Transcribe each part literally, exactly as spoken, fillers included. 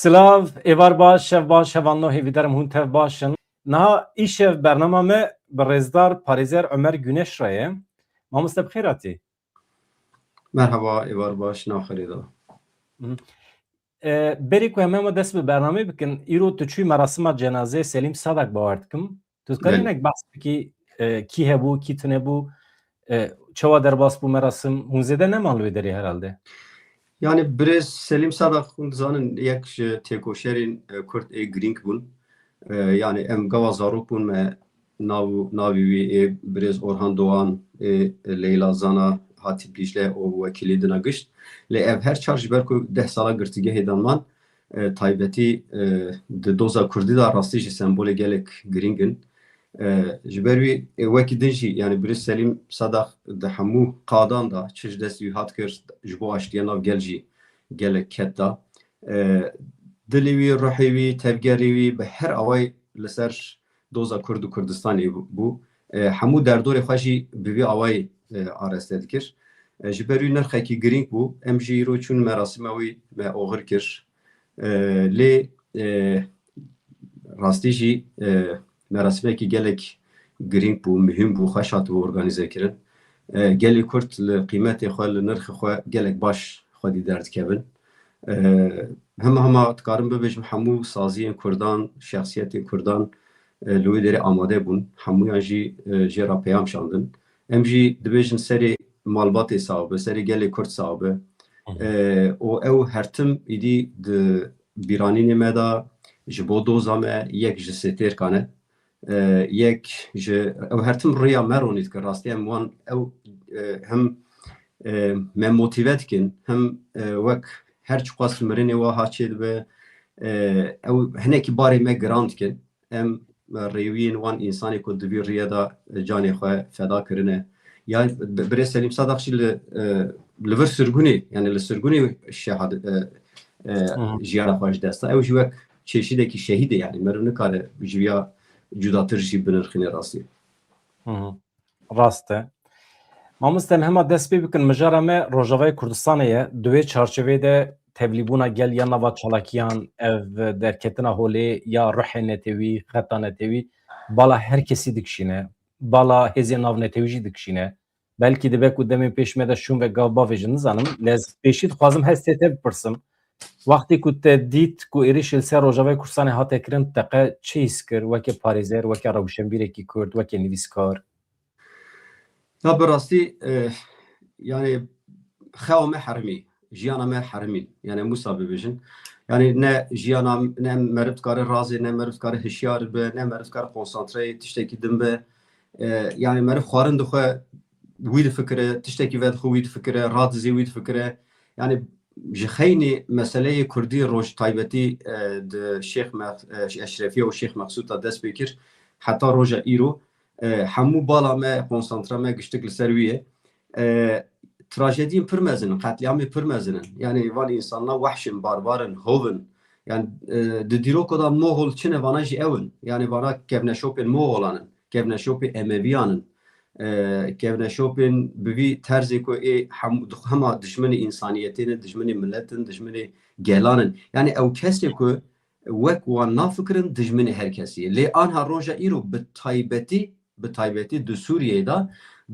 Silav, êvar baş, şev baş, hevalno hêvîdarim hûn tev baş in. Niha îşev bernama me bi rêzdar parêzer Ömer Güneş re ye. Mamoste bi xêr hatî. Merhaba, êvar baş, nav xêrê de. Hı. E, berî ku em hema dest bi bernameyê bikin, îro tu çûyî merasima cenazeyê Selîm Sadak bawer dikim. Tu dikarî Belê. hinek behs bikî, e, kî hebû, kî tune bû, e, çawa derbas bû merasim? Hûn zêde neman li wê derê herhalde. Yani birêz Selîm Sadak, hûn dizanin, yek ji têkoşerên, e, Kurd ê girîng bûn. E, yani em gava zarok bûn, me nav, navê wî ê birêz Orhan Doğan, ê Leyla Zana, Hatîp Dîcle û wekîlî dina gişt. Lê ev her çar ji ber ku deh sala girtîgehê de man, e, taybetî, e, di doza kurdî de rastî jî sembolê gelek girîng in. E, ji ber wî, e, wekî din jî, yani birêz Selîm Sadak di hemû qadan de çi ji destî wî hat kir, ji bo aştiya nav gel jî gelek ked da. E, dilê wî, ruhê wî, tevgerê wî bi her awayî li ser doza Kurd û Kurdistanê bû. E, hemû derdorê xwe jî bi vî awayî, e, araste dikir. E, ji ber wî nirxekî girîng bû. Em jî îro çûn merasîma wî me oxir kir. E, lê, e, rastî jî, e, merasimekî gelek girîng bû, muhîm bû, xweş hatibû organîze kirin. E, gelê Kurd li qîmetê xwe, li nirxê xwe gelek baş xwedî derdikevin. E, hema hema dikarim bibêjim, hemû saziyên Kurdan, şexsiyetên Kurdan, e, li wê derê amade bûn. Hemûyan jî, e, jê re peyam şandin. Em jî dibêjin serê malbatê sax be, serê gelê Kurd sax be. Hı hı. E, û ew her tim îdî di bîranînê me de ji bo doza me yek ji sêtêrkan e. E, yek ji, ew her tim riya me ronî dike. Rastî em wan ew, e, him, e, me motîve dikin, him, e, wek her çiqas mirinê wiha çêdibe, e, ew hinekî barê me giran dikin. Em, e, rêwiyên wan însanê ku di vî riyê de, e, canê xwe feda kirine. Ya bi-, birêz Selîm Sadak jî li, e, li vir sirgûnê, yani li sirgûnê şehad-, e, e, Hı hı. jiyana xwe ji dest da. Ew jî wek çeşîdekî şehîdê, yani meriv nikare ji ya cudatir jî binirxîne rastî. Hı hı. Rast e. Mamoste, em hema dest pê bikin, mijara me Rojavayê Kurdistanê ye. Di wê çarçoveyê de tevlîbûna gel ya nava çalakiyan, ev derketina holê ya ruhê netewî, xeta netewî, bala her kesî dikişîne, bala hêzên navnetewî jî dikişîne. Belkî dibe ku demên pêş me de şûn ve gav bavêjin, nizanim. Lê ez pêşî dixwazim hestê te bipirsim. Wextê ku te dît ku êrîşê li ser Rojavayê Kurdistanê hate kirin, te qe çi hîs kir weke parêzer, weke rewşenbîrekî Kurd, weke nivîskar? Ya bi rastî, e, yani xewa me herimî, jiyana me herimîn. Yani em wisa bibêjin. Yani ne jiyana, ne meriv dikare razê, ne meriv dikare hişyar be, ne meriv dikare konsantreyê tiştekî din be. E, yani meriv xwarin dixwe, wî difikire, tiştekî vedixwe, wî difikire, radizê, wî difikire. Yani ji xeynî meseleyê Kurdî roj taybetî, e, di Şêx Mex-, e, Eşrefiye û Şêx Mexsûd de dest pê kir heta roja îro. E, hemû bala me, konsantra me giştik li ser wî ye. E, trajediyên pir mezin in, qetlîamê pir mezin in. Yani van însana wehş in, barbar in, hov in. Yani, e, di dîroko de Moxol çi ne, vana jî ew in. Yani vana kevneşopên Moxolan in, kevneşopê Emeviyan in. E, kevneşopên bi vî terzê ku ê hem, hema dijminê însaniyetê ne, dijminê milet in, dijminê gelan in. Yani ew kesê ku wek wan nafikirin, dijminê her kesî ye. Lê anha roja îro bi taybetî, bi taybetî di Sûriyeyê de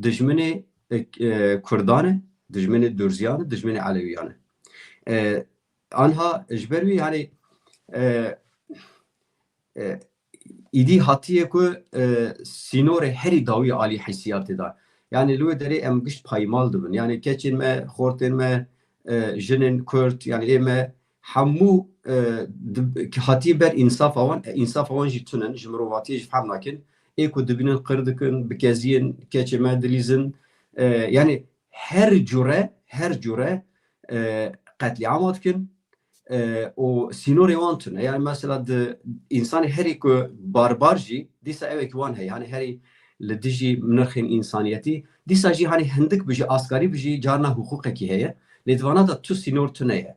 dijminê, e, e, Kurdan e, dijminê Durziyan e, dijminê Elewiyan e. E, anha ji ber wî, yani, e, e, îdî hatiye ku, e, sînorê herî dawî alî hîsiyatê de. Yani li wê derê em gişt paymal dibin. Yani keçên me, xortên me, e, jinên Kurd, yani ê me hemû, e, di-, hatiye ber însafa wan, e, însafa wan jî tune ne, ji mirovatiyê jî fehm nakin. Ê ku dibînin qir dikin, bikeziyên keçê me dilîzin. E, yani her cure, her cure, e, qetlîama dikin, e, û sînorê wan tune. Yani mesela di însanê herî ku barbar jî, dîsa ewekî wan heye. Hani herî li dijî nirxên însaniyetî, dîsa jî hani hindik bijî, askarî bijî, carna hiqûqekî heye. Lê di vana de tu sînor tune ye.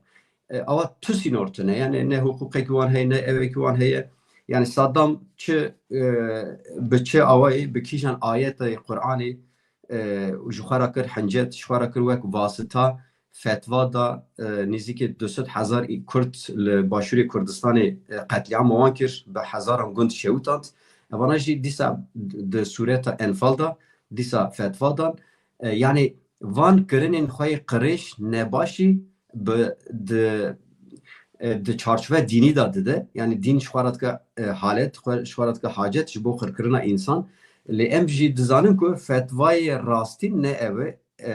E, awa tu sînor tune. Yani ne hiqûqekî wan heye, ne ewekî wan heye. Yani Saddam çi, e, bi çi awayî, bi kîjan ayetê Qur'anê, e, ji xwe re kir hincet, ji xwe re kir wek vasita, fetva da, e, nêzîkî du sed hezar Kurd li Başûrê Kurdistanê, e, qetlîama wan kir, bi hezaran gund şewitand. Evana jî dîsa di sûreta Enfal da, dîsa fetva dan. E, yanî van kirinên xwe yê qirêj nebaşî bi, di, e, di çarçove dînî de dide. Yanî dîn ji xwe re dike, e, halet, xwe, ji xwe re dike hacet ji bo qirkirina însan. Lê em jî dizanin ku fetvayê rastîn ne ew e, e,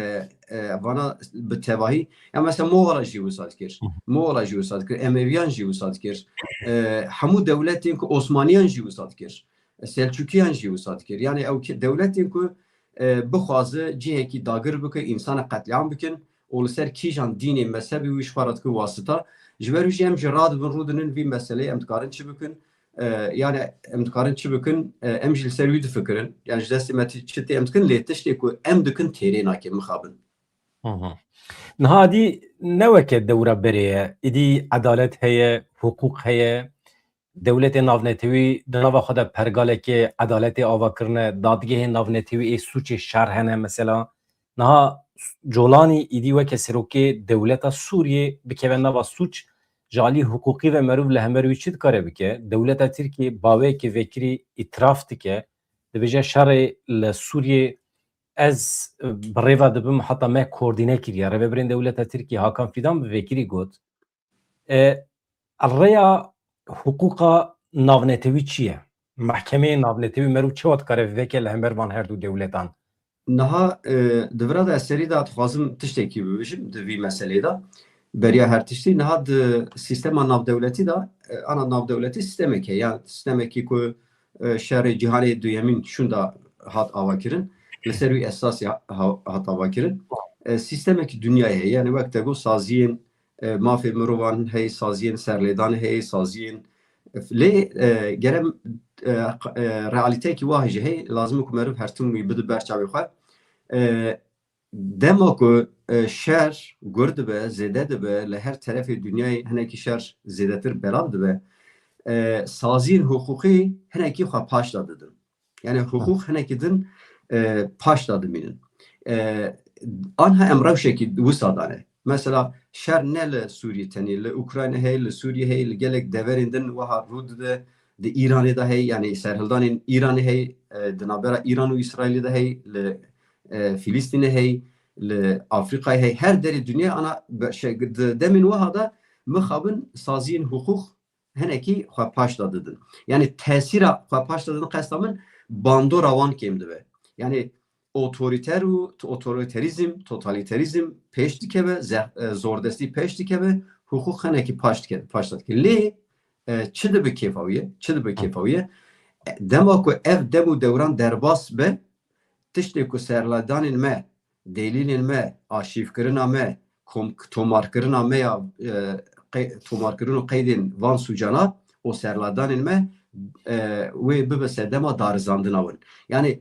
e, vana bi tevahî. Ya mesela Moxala jî wisa dikir. Moxala jî wisa dikir. Emeviyan jî wisa dikir. E, hemû dewletên ku Osmaniyan jî wisa dikir. Selçukiyan jî wisa dikir. Yani ew ki-, dewletên ku, e, bixwaze cihekî dagir bike, însana qetlîam bikin û li ser kîjan dînê, mezhebê wî ji xwe re dike wasita. Ji ber wî jî em jî radibin rûdinin vî meseleyê em dikarin çi bikin? E, yani em dikarin çi bikin? E, em jî li ser wî difikirin. Yani ji destê me ti-, çi tê em dikin, lê tiştê ku em dikin têrê nake, mixabin. Hı hı. Niha dî ne weke dewra berê ye. Îdî edalet heye, hiqûq heye. Dewletê navnetewî di nava xwe de pergalekê edaletê ava kirine, dadgehên navnetewî ê sûcê şer hene mesela. Niha Colanî îdî weke serokê dewleta Sûriyê bikeve nava sûc, ji alî hiqûqî ve meriv li hember wî çi dikare bike? Dewleta Tirkiyê baweyeke vekirî îtiraf dike, dibêje şerê li Sûriyê ez, e, bi rêva dibim, heta me koordîne kiriye. Rêvebirên dewleta Tirkiyê Hakan Fîdan bi vekirî got, e, rêya hiqûqa navnetewî çi ye? Mehkemeyê navnetewî meriv çawa dikare veke li hember van her du dewletan? Niha, e, di vira de ez serî de dixwazim tiştekî bibêjim di vî meselê de. Beriya her tiştî, niha di sîstema navdewletî de, e, ana navdewletî sîstemekê, ya sîstemekî ku, e, şerê cîhanê duyemîn şûnda hat avakirin, li ser wî esasî ha-, ha-, hat avakirin. E, sîstemekî dinyayê heye, yani wek te got saziyên, e, mafê mirovan heye, saziyên serlêdanê heye, saziyên, lê, e, gerem, e, q-, e, realîteyekî wa jî heye, lazim e ku meriv her tim wî bide ber çavê xwe. E, dema ku, e, şer gur dibe, zêde dibe, li her terefê dinyayê hinekî şer zêdetir belav dibe, e, saziyên hiqûqî hinekî xwe paş de didin. Yani hiqûq hinekî din, e, paş de dimînin. E, anha em rewşekî wisa dane. Mesela şer ne li Sûriyê tenê, li Ukrayna heye, li Sûriyê heye, li gelek deverên din wiha rû dide, di Îranê de heye, yani serhildanên Îranê heye, e, di navbera Îran û Îsraîlê de heye, li, e, Filistînê heye, li Afrîkayê heye, her derê dinyayê ana be-, şey, di demên wiha de mixabin saziyên hiqûq hinekî xwe paş de didin. Yani tesîra xwe paş de didin qesta min bandora wan kêm dibe. Yani otorîter û t-, otorîterîzm, totalîterîzm pêş dikeve, ze-, e, zordestî pêş dikeve, hiqûq hinekî paş dike, paş de dike. Lê, e, çi dibe kêfa wî ye? Çi dibe kêfa wî ye? E, dema ku ev dem û dewran derbas be, tiştê ku serledanên me, delîlên me, arşîvkirina me, kom-, tomarkirina me ya, e, qey-, tomarkirin û qeydên van sûcana û serledanên me, e, wê bibe sedema darizandina win. Yani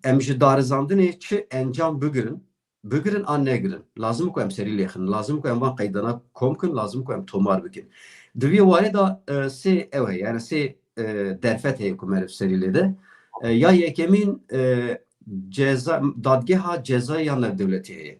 em ji darizandinê çi encam bigirin, bigirin an negirin. Lazim e ku em serî lêxin, lazim e ku em van qeydana kom kin, lazim e ku em tomar bikin. Di vî warê de, e, sê ew heye, yani sê, e, derfet heye ku meriv serî lê de. E, ya yekemîn, e, ceza, dadgeha cezayê ya navdewletî heye.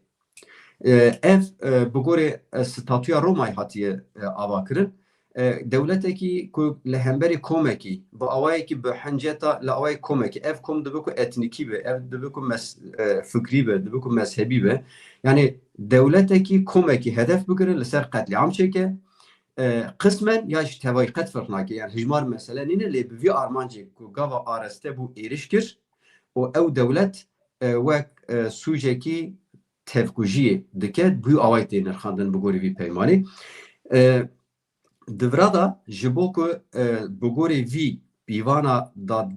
E, ev, e, bi gorê, e, statûya Romayê hatiye, e, avakirin. E, dewletekî ku li hemberî komekî, bi awayekî bi hinceta li awayê komekî, ev kom dibe ku etnîkî be, ev dibe ku mes-, e, fikrî be, dibe ku mezhebî be. Yani dewletekî komekî hedef bigire, li ser qetlîam çêke, e, qismen ya ji tevayî qet ferq nake. Yani hijmar mesele nîne, lê bi vî armancê ku gava araste bû êriş kir û ew dewlet, e, wek, e, sûcekî tevkujiyê dike, bi wî awayî tê nirxandin bi gorî vî peymanê. E, di vira de ji bo ku, e, bi gorî vî pîvana dad-,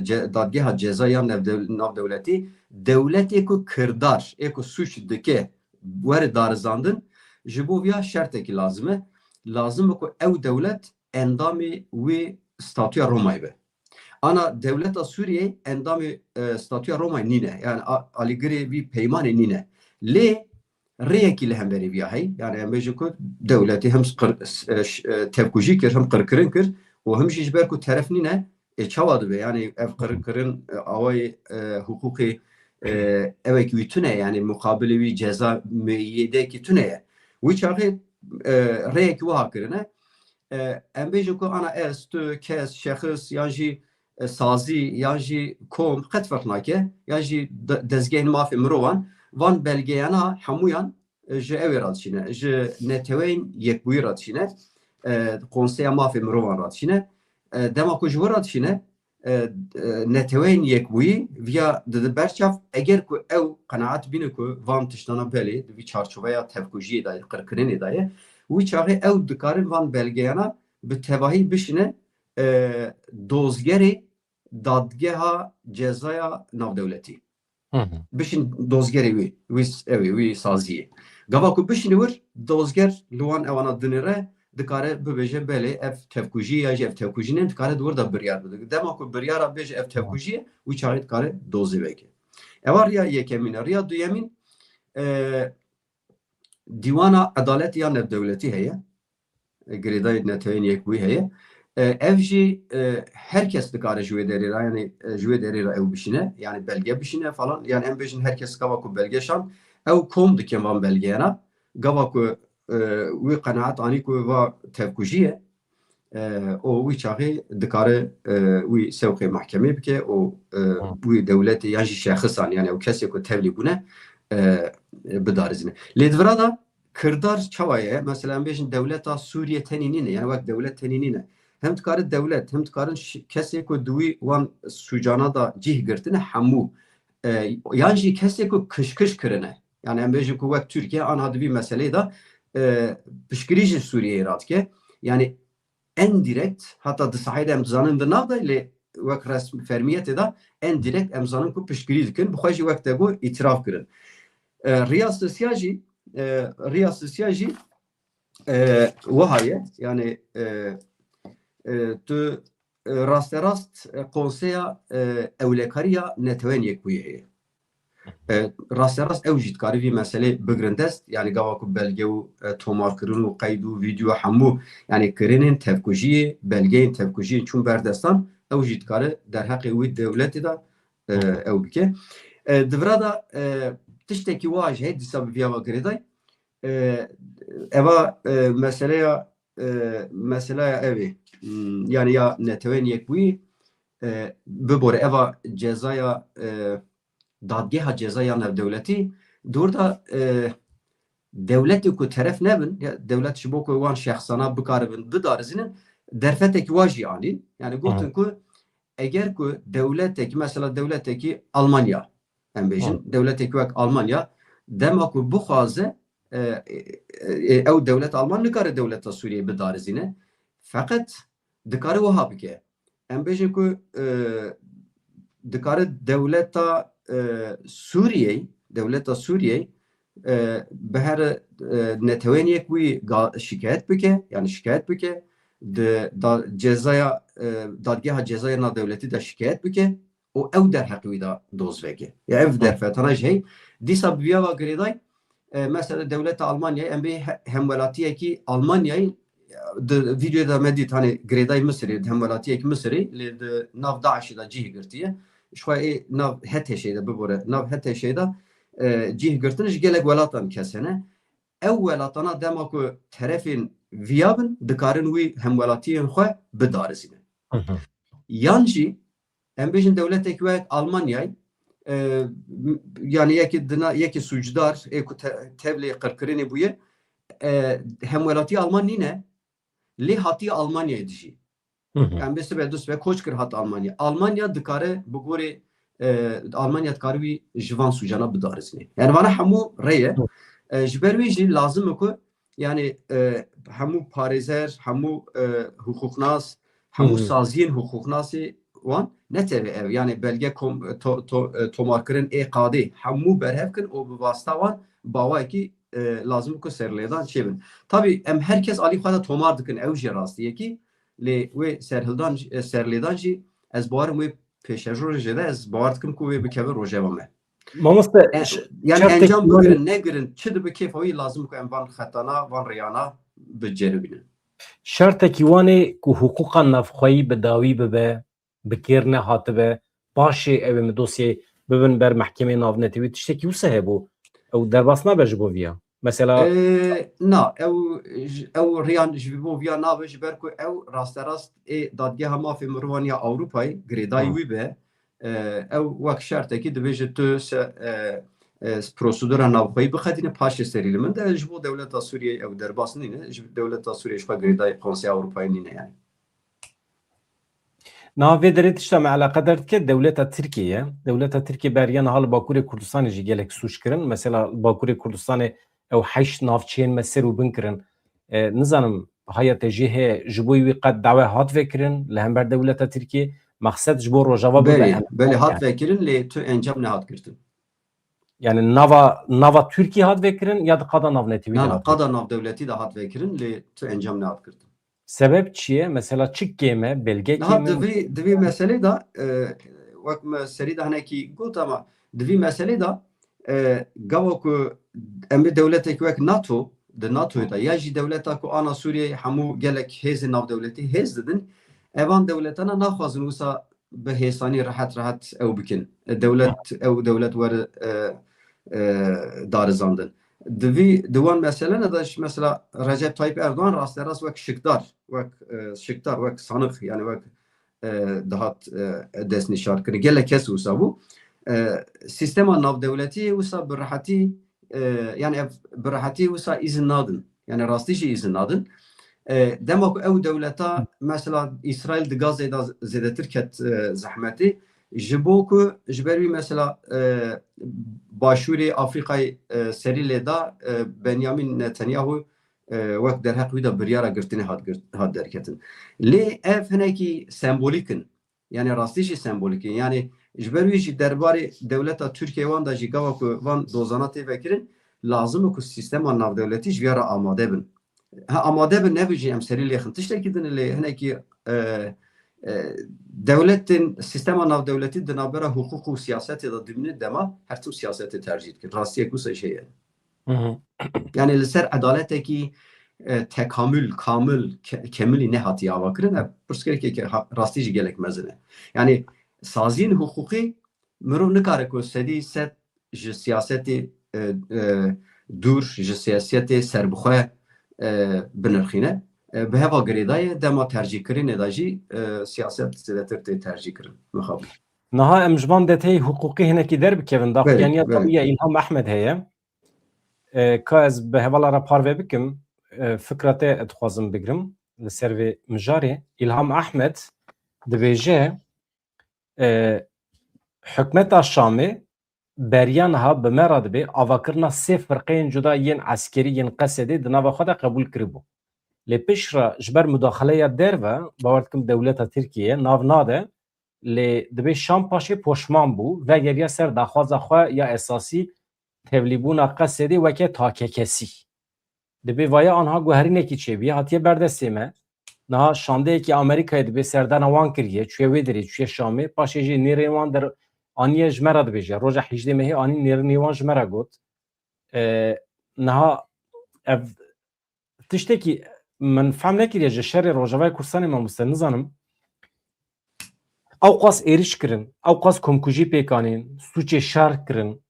ce-, dadgeha ceza ya navdew-, navdewletî, dewletê ku kirdar, ê ku sûc dike, were darizandin, ji bo viya şertekî lazim e. Lazim e ku ew dewlet endamê wê statûya Romayê be. Ana dewleta Sûriyeyê endamê, e, statûya Romayê nîne. Yani a-, alîgirê vî peymanê nîne. Lê rêyekî li hemberî viya heye. Yani em bêjin ku dewletê hem qir-, e, ş-, e, tevkujî kir, hem qirkirin kir û hem jî ji ber ku teref nîne, ê çawa dibe? Yani ev qirkirin, e, awayê, e, hiqûqê E, ewekî wî tune, yani muqabilê wî ceza mueyyedekî tune ye. Wî çaxê, e, rêyekî wiha kirine. E, em bêjin ku ana ez, tu, kes, şexis, yan jî, e, sazî, yan jî kom, qet ferq nake, yan jî de-, dezgehên mafê mirovan, van belgeyana hemûyan, e, ji ewê re dişîne, ji Neteweyên Yekbûyî re dişîne, e, Konseya Mafê Mirovan re dişîne. E, dema ku ji wir re dişîne, e, e, Neteweyên Yekbûyî viya dide berçav, eger ku ew qenaet bîne ku van tiştana belê di vî çarçoveya tevkujiyê de ye, qirkirinê de ye, wî çaxê ew dikarin van belgeyana bi tevahî bişine, e, dozgerê dadgeha cezaya navdewletî. Hı hı. Bişin dozgerê wî, wî s-, ew ê, wî saziyê. Gava ku bişin wir, dozger li wan ewana dinêre, dikare bibêje, belê, ev tevkujî ya jî ev tevkujî ne, dikare di wir de biryar bide. Dema ku biryara bêje ev tevkujî ye, wî çaxê dikare dozê veke. Eva riya yekemîn e. Riya duyemîn, e, Dîwana Edaletê ya Navdewletî heye. E, girêdayî Neteweyên Yekbûyî heye. E, ev jî, e, her kes dikare ji wê derê re, yani, e, ji wê derê re ew bişîne, yani belge bişîne falan. Yani em bêjin her kes gava ku belge şand, ew kom dikin van belgeyana. Gava ku, e, wî qenaet anî ku va tevkujî ye, e, û wî çaxê dikare, e, wî sewqê mehkemê bike û, e, Hı. wî dewletê yan jî şexsan, yani ew kesê ku tevlî bûne, e, bidarizîne. Lê di vira de kirdar çawa ye? Mesela em bêjin dewleta Sûriye tenî nîne, yani wek dewlet tenî nîne. Hem dikare dewlet, hem dikarin ş-, kesê ku di wî wan sûcana de cih girtine hemû, e, yan jî kesê ku kişkiş kirine. Yani em bêjin ku wek Tirkiye anha di vî meseleyê de, e, piştgirî ji Sûriyeyê radike. Yani en direkt, heta di sahayê de em dizanin di nav de, lê wek resm fermiyetê de en direkt em zanin ku piştgirî dikin, bi xwe jî wek te got îtiraf kirin. E, riya sisiya jî, e, riya sisiya jî, e, wiha ye, yani, e, e, tu, e, rasterast, e, konseya, e, ewlekariya Neteweyên Yekbûyî heye. E, rasterast ew jî dikare vî meselê bigirin dest, yani gava ku belge û, e, tomarkirin û qeyd û vîdeo hemû, yani kirinên tevkujiyê, belgeyên tevkujiyê çûn ber destan, ew jî dikare derheqê wî dewletê de, e, ew bike. E, di vira de, e, tiştekî wa jî heye dîsa bi viya ve girêdayî. E, eva, e, meseleya, e, meseleya ev ê, hmm, yani ya Neteweyên Yekbûyî, e, bibore eva cezaya, e, dadgeha cezaya navdewletî, di wir de, e, dewletê ku teref nebin, ya dewlet ji bo ku wan şexsana bikaribin bidarizînin, derfetekî wa jî anîn. Yani gotin Hı. ku eger ku dewletekî, mesela dewletekî Almanya, em bêjin, Hı. dewletekî wek Almanya, dema ku bixwaze, e, e, e, ew dewlet Alman nikare dewleta Sûriyeyê bidarizîne. Feqet dikare wiha bike. Em bêjin ku, e, dikare dewleta, e, Sûriyeyê, dewleta Sûriyeyê, e, bi her, e, Netewên Yekbûyî ga-, şikayet bike, yani şikayet bike, di da-, cezaya, e, dadgeha cezaya navdewletî de şikayet bike û ew derheqê wî de doz veke. Ya ev Hı. derfetana jî heye. Dîsa bi viya ve girêdayî, e, mesela dewleta Almanyayê, em bê he-, hemwelatiyekî Almanyayê, di vîdeoyê de me dît, hani girêdayî Misirê, di hemwelatiyekî Misirê, lê di nav DAIŞê de cih girtiye. Ji xwe ê nav HTŞ'ê de bibore, nav HTŞ'ê de, e, cih girtin ji gelek welatan kes hene. Ew welatana dema ku terefên viya bin, dikarin wî hemwelatiyên xwe bidarizînin. Hı hı. Yan jî, em bêjin dewletek wek Almanyayê, e, m-, yani yekî dina, yekî sûcdar, ê ku te-, tevlê qirkirinê bûye, e, hemwelatî Alman nîne, lê hatiye Almanyayê dijî. Hı hı. Yani bê sibe du sibe koç kir hat Almanya. Almanya dikare bi gorê, e, Almanya dikare wî ji van sûcana bidarizîne. Yani vana hemû rê ye. Hı. E, ji ber wî jî lazim e ku yani, e, hemû parêzer, hemû, e, hiqûqnas, hemû Hmm. saziyên hiqûqnasê wan neteve ev. Yani belge kom-, to-, to-, e, tomarkirin ê qadê hemû berhev kin û bi vasta wan bi awayekî, e, lazim ku serlêdan çêbin. Tabî em her kes alî xwe de tomar dikin, ew jî rastiyekî, lê wê serhildan, e, serlêdan jî ez bawerim wê pêşerojê de ez bawer dikim ku wê bikeve rojeva me. Mamoste, E, ş-, yani şertek encam var. Bigirin, negirin, çi dibe kêfa wî, lazim ku em van xetana, van rêyana biceribînin. Şertekî wan ê ku hiqûqa navxweyî bi dawî bibe, bi kêr nehatibe, paşê ew ê min dosyeyê bibin ber mehkemê navnetewî, tiştekî wisa hebû. Ew derbas nabe ji bo viya. Mesela Ee, na, ew, j- ew riyan ji bo viya nabe, ji ber ku ew rasterast ê Dadgeha Mafê Mirovan ya Ewropayê girêdayî Hı. wî be. Ee, ew wek şertekî dibêje tu se, e, e, prosedura navxweyî biqedîne, paşê serî li min de. Ji bo dewleta Sûriyeyê ew derbas nîne, ji dewleta Sûriyeyê ji xwe girêdayî Konseya Ewropayê nîne yani. Niha vê derê tişta me eleqedar dike dewleta Tirkiyê ye. Dewleta Tirkiyê beriya niha li Bakurê Kurdistanê jî gelek sûc kirin. Mesela li Bakurê Kurdistanê ew heşt navçeyên me ser û bin kirin. E, nizanim haya te jê heye, ji bo wî qet dawe hat vekirin li hember dewleta Tirkiyê. Mexsed ji bo Rojava bibe Belê, em- belê hat vekirin lê tu encam nehat girtin. Yani nava, nava Tirkiyê hat vekirin ya di qada navnetewî de Na, na, hat vekirin? Qada navdewletî de hat vekirin lê tu encam nehat girtin. Sebeb çi ye? Mesela çi kêm e? Belge Niha kêm e? Di vî, di vî meselê de, e, wek me serî de hinekî got, ama di vî meselê de, e, gava ku em ê dewletek wek NATO, di NATOyê de, ya jî dewleta ku ana Sûriyeyê hemû gelek hêzên navdewletî hêz didin, evan dewletana naxwazin wisa bi hêsanî rehet rehet ew bikin. Dewlet, ew dewlet were, e, e, darizandin. Di vî, di wan meselene de jî mesela Recep Tayyip Erdogan rasterast wek şikdar, wek, e, şikdar, wek sanık, yani wek, e, dihat, e, destnîşankirin. Gelek kes wisa bû. E, sîstema navdewletî wisa bi rehetî, e, yani ev bi rehetî wisa îzin nadin. Yani rastî jî îzin nadin. E, dema ku ew dewleta, mesela Îsraîl di Gazê de zêdetir ket, e, zehmetê, ji bo ku ji ber wî mesela, e, Başûrê Afrîkayê, e, serî lê da, e, Benyamîn Netanyahu, e, wek derheq wî de biryara girtinê hat girt-, hat derketin. Lê ev hinekî sembolîk in. Yani rastî jî sembolîk in. Yani ji ber wî jî derbarê dewleta Tirkiyê wan de jî gava ku van dozana tê vekirin, lazim e ku sîstema navdewletî ji vê re amade bin. Ha, amade bin, nebin jî em serî lêxin tiştekî din, lê hinekî, e, e, dewletên, sîstema navdewletî di navbera hiqûq û siyasetê de dimîne, dema her tim siyasetê tercîh dikin. Rastiyek wisa jî heye. Hı hı. Yani li ser edaletekî, e, tekamül, kamil, ke-, kemilî nehatiye avakirin, ev pirsgirêkeke ha-, rastî jî gelek mezin e. Yani saziyên hiqûqî mirov nikare ku sedî sed ji siyasetê, e, e, dûr, ji siyasetê serbixwe, e, binirxîne. E, bi heva girêdayê dema tercîhkirinê de jî, e, siyaset zêdetir tê tercîhkirin. Mixabin. Niha em ji van deteyê hiqûqî hinekî derbikevin, Belê, daxuyaniya belê. Dawiya Îlham Ehmed heye. E, ka ez bi hevala re parve bikim, e, fikra te dixwazim bigrim li ser vê mijarê. Îlham Ehmed dibêje, e, hikmeta Şamê beriya niha bi me re dibê avakirina sê firqeyên cuda yên eskerî yên Qesedê di nava xwe de qebûl kiribû. Lê piştre ji ber mudaxaleya derve, bawer dikim dewleta Tirkiyê nav nade, lê dibê Şam paşê poşman bû, vegeriya ser daxwaza xwe ya esasî, tevlîbûna Qesedê weke takekesî. Dibê vaya anha guherînekî çêbûye, hatiye ber destê me. Niha şandeyekî Amerîkayê dibê serdana wan kiriye, çûye wê derê, çûye Şamê, paşê jî nêrên wan der aniye ji me re dibêje. Roja hejdê mehê anî nêrînê wan ji me re got. E, niha ev tiştekî min fehm nekiriye ji şerê Rojavayê Kurdistanê mamoste, nizanim. Ew qas êrîş kirin, ew qas komkujî pêk anîn, sûcê şer kirin.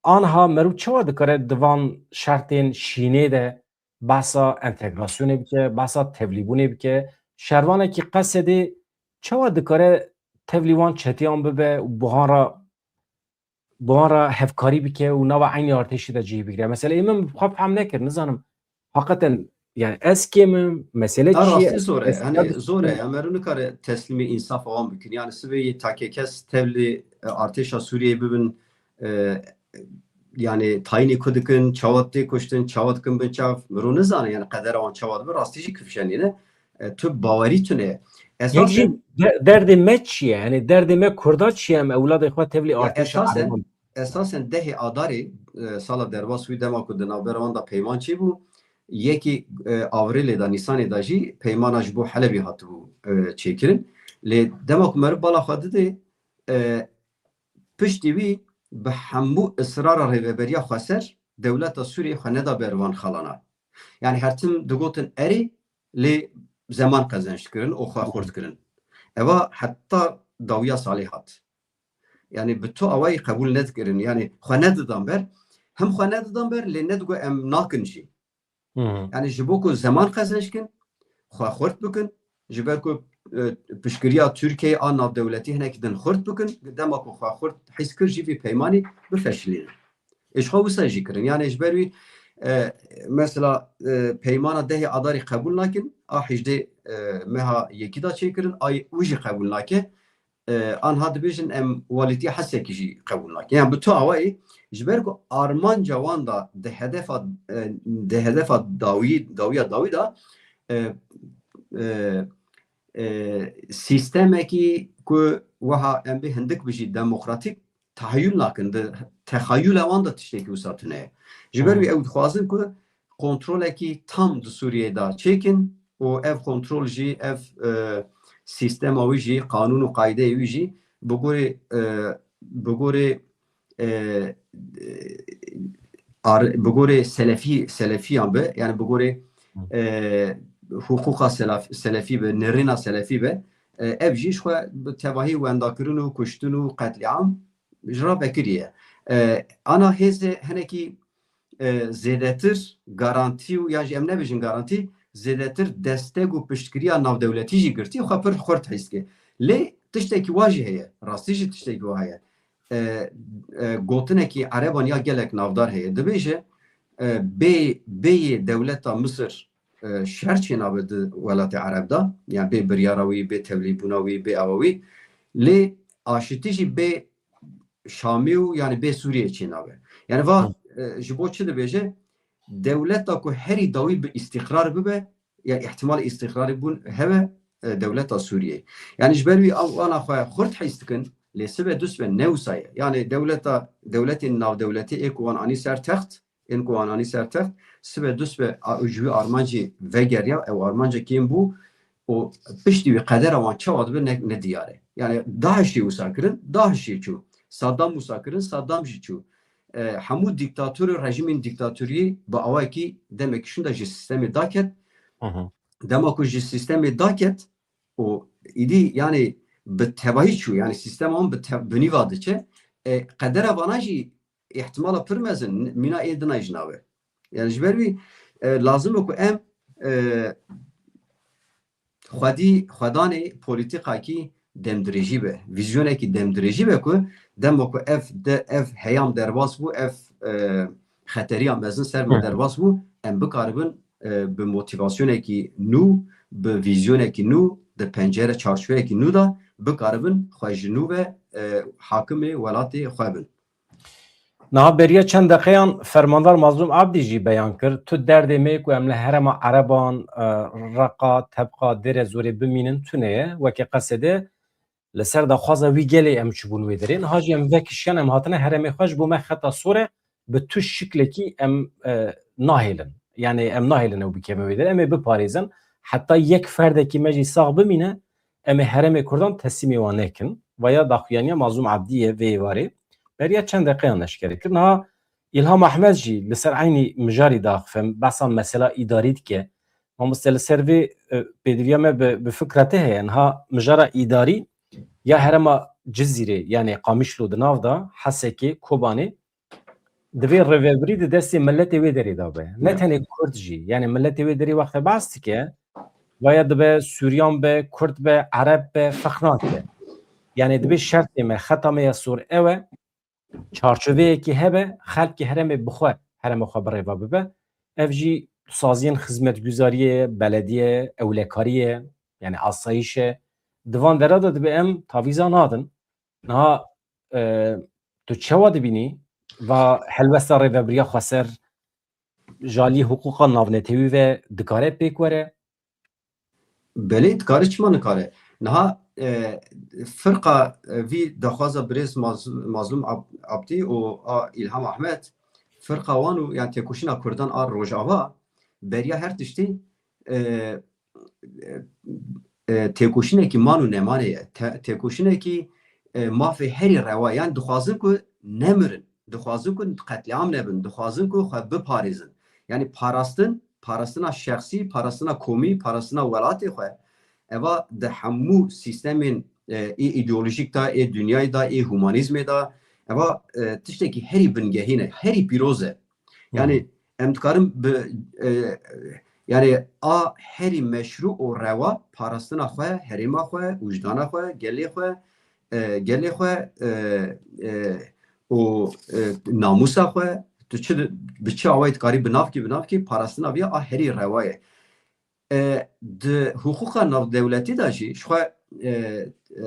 Anha meriv çawa dikare di van şertên şînê de behsa entegrasyonê bike, behsa tevlîbûnê bike? Şervanekî Qesedê çawa dikare tevlî wan çetiyan bibe û buhan re, buhan re hevkarî bike û nava eynî artêşê de cihê bigire? Mesela ê min bi xwe fehm nekir, nizanim. Heqeten, yani ez kêm im, mesele çi ye? Rastî zor e. Ez Hani zor e. Ya meriv nikare teslîmê însafa wan bikin. Yani sibê yê takekes tevlî, e, artêşa Sûriyeyê bibin, e, yani tayînê ku dikin, çawa tê kuştin, çawa dikin bin çav, mirov nizane yani qedera wan çawa dibe, rastî jî kifşenîne. E, tu bawerî tune. Yek jî Esasen de-, derdê me çi ye? Yani derdê me Kurda çi ye? Em ewladê xwe tevlî Ya artêşa esasen, Ereban. Esasen dehê Adarê, e, sala derbas wî dema ku di navbera wan de peyman çêbû, yekî, e, Avrilê de, Nîsanê de jî peymana ji bo Helebê hatibû, e, çêkirin. Lê dema ku meriv bala xwe didê, e, piştî wî bi hemû israra Rêveberiya Xweser dewleta Sûriyê xwe neda ber van xalana. Yani her tim digotin erê, lê zeman qezenc dikirin û xwe xurt kirin. Eva heta dawiya salê hat. Yani bi tu awayî qebûl nedikirin. Yani xwe nedidan ber. Hem xwe nedidan ber, lê nedigo em nakin jî. Hı hı. Yani ji bo ku zeman qezenc kin, xwe xurt bikin, ji ber ku, e, piştgiriya Tirkiyeyê a navdewletî hinekî din xurt bikin, dema ku xwe xurt hîs kir jî vî peymanî bifeşilînin. Ê ji xwe wisa jî kirin. Yani ji ber wî, e, mesela, e, peymana dehê Adarî qebûl nakin, a hejdê, e, meha yekî de çêkirin, ay wî jî qebûl nake. E, anha dibêjin em walîtiya Hesekî jî qebûl nakin. Yani bi tu awayî, ji ber ku armanca wan da di hedefa, e, di hedefa dawî, dawiya dawî da, e, e, e, sîstemekî ku wiha em bê hindik bijî demokratîk, tahayyul nakin, di texayula wan de tiştekî wisa tune ye. Ji ber wî Hmm. ew dixwazin ku kontrolekî tam di Sûriyeyê de çêkin û ev kontrol jî, ev, e, sîstema wî jî, qanûn û qaydeyê wî jî bi gorê, e, bi gorê, e, ar-, bi gorê selefî, selefiyan be, yani bi gorê, Hı. e, huquqa selaf-, selefî be, nêrîna selefî be, e, ev jî ji xwe bi tevahî wendakirin û kuştin û qetlîam ji re vekiriye. E, ana hêzê hinekî, e, zêdetir garantî û, yan jî em nebêjin garantî, zêdetir destek û piştgiriya navdewletî jî girtî, xwe pir xurt hîs dike. Lê tiştekî wa jî heye, rastî jî tiştekî wa heye. E, e, gotinekî ereban ya gelek navdar heye. Dibêje, e, bê, bêyê dewleta Misir, e, şer çênabe di welatê Ereb de, yani bê biryara wî, bê tevlîbûna wî, bê awa wî. Lê aşitî jî bê Şamê û yani bê Sûriyê çênabe. Yani va, Hı. e, ji bo çi dibêje? Dewleta ku herî dawî bi îstîqrar bibe, ya îhtimal îstîqrarî bûn hebe, e, dewleta Sûriyê. Yani ji ber wî ew ana xwe xurt hîs dikin, lê sibe du sibe ne wisa ye. Yani dewleta, dewletên navdewletî ê ku wan anî ser text, ên ku wan anî ser text, sibe du sibe a-, ji wî armancê vegeriya, ew armanca kêm bû û piştî wî qedera wan çawa dibe ne, ne diyar e. Yani DAIŞ jî wisa kirin, DAIŞ jî çû. Saddam wisa kirin, Saddam jî çû. E, hemû dîktator û rejîmên dîktatoriyê bi awayekî demekî şûnda ji sîstemê daket. Hı hı. Dema ku ji sîstemê daket û îdî yani bi tevahî çû, yani sîstema wan bi tev-, bi nîva diçe. E, qedera vana jî îhtimala pir mezin mîna ê dina jî nabe. Yani ji ber wî, e, lazim e ku em, e, xwedî, xwedanê polîtîkakî demdirêjî be, vîzyonekî demdirêjî be ku dema ku ev de, ev heyam derbas bû, ev, e, xeteriya mezin ser me Hı hı. derbas bû, em bikaribin, e, bi motivasyonekî nû, bi vîzyonekî nû, di pencere çarçoveyekî nû de bikaribin xwe ji nû ve, e, hakimê welatê xwe bin. Niha beriya çend deqeyan Fermandar Mazlûm Abdî jî beyan kir, tu derdê me ku em li herêma Ereban, e, Reqa, Tebqa, Dêre Zorê bimînin tune ye, weke Qesedê li ser daxwaza wî gelê em çûbûn wê derê. Niha jî em vekişiyan, em hatine herêmê xwe, ji bo me xeta sor e, bi tu şiklekî em, e, nahêlin. Yani em nahêlin ew bikeve wê derê. Em ê biparêzin. Heta yek ferdekî me jî sax bimîne, em ê herêmê Kurdan teslîmê wan nekin. Vaya daxuyaniya Mazlûm Abdî ye vê êvarê. Beriya çend deqeyan eşkere kir. Niha Îlham Ehmed jî li ser eynî mijarî daxife, behsa mesela îdarî dike. Mamoste, li ser vê, e, pêdiviya me bi, bi fikra te heye. Niha mijara îdarî ya herêma Cizîrê, yani Qamişlo di nav de, Hesekê, Kobanê, divê rêvebirî di destê miletê wê derê de be. Ne Hı. tenê Kurd jî, yani miletê wê derê wexte behs dike, vaya dibe Sûriyan be, Kurd be, Ereb be, ferq nake. Yani dibê şertê me, xeta me ya sor ew e, çarçoveyekî hebe, xelkê herêmê bi xwe, herêma xwe bi rêva bibe. Ev jî saziyên xizmetguzariyê, belediye, ewlekariyê, yani asayîşe. Di van dera de dibe em tavîza nadin. Niha, e, tu çawa dibînî va helwesta rêvebiriya xweser ji alî hiqûqa navnetewî ve dikare pêk were? Belê dikare, çima nikare? Niha, e, firqa, e, vî daxwaza birêz Maz-, Mazlûm Ab-, Abdî û a Îlham Ahmed, firqa wan û, yani, têkoşîna Kurdan a Rojava, beriya her tiştî, e, e, e, têkoşînekî man û nemanê ye. Te-, têkoşînekî, e, mafê herî rewa, yani dixwazin ku nemirin. Dixwazin ku qetlîam nebin, dixwazin ku xwe biparêzin. Yani parastin, parastina şexsî, parastina komî, parastina welatê xwe, eva di hemû sîstemên e, ê îdeolojîk de, ê dinyayê de, ê humanîzmê de. Eva, e, tiştekî herî bingehîn e, herî pîroz e. Yani em dikarin bi, e, yani a herî meşrû û rewa parastina xwe, herêma xwe, wijdana xwe, gelê xwe, e, gelê xwe, e, e, û, e, namûsa xwe, tu çi, bi çi awayî dikarî bi navkî, bi navkî parastina viya a herî rewa ye. E, di hiqûqa navdewletî de jî ji xwe, e, e,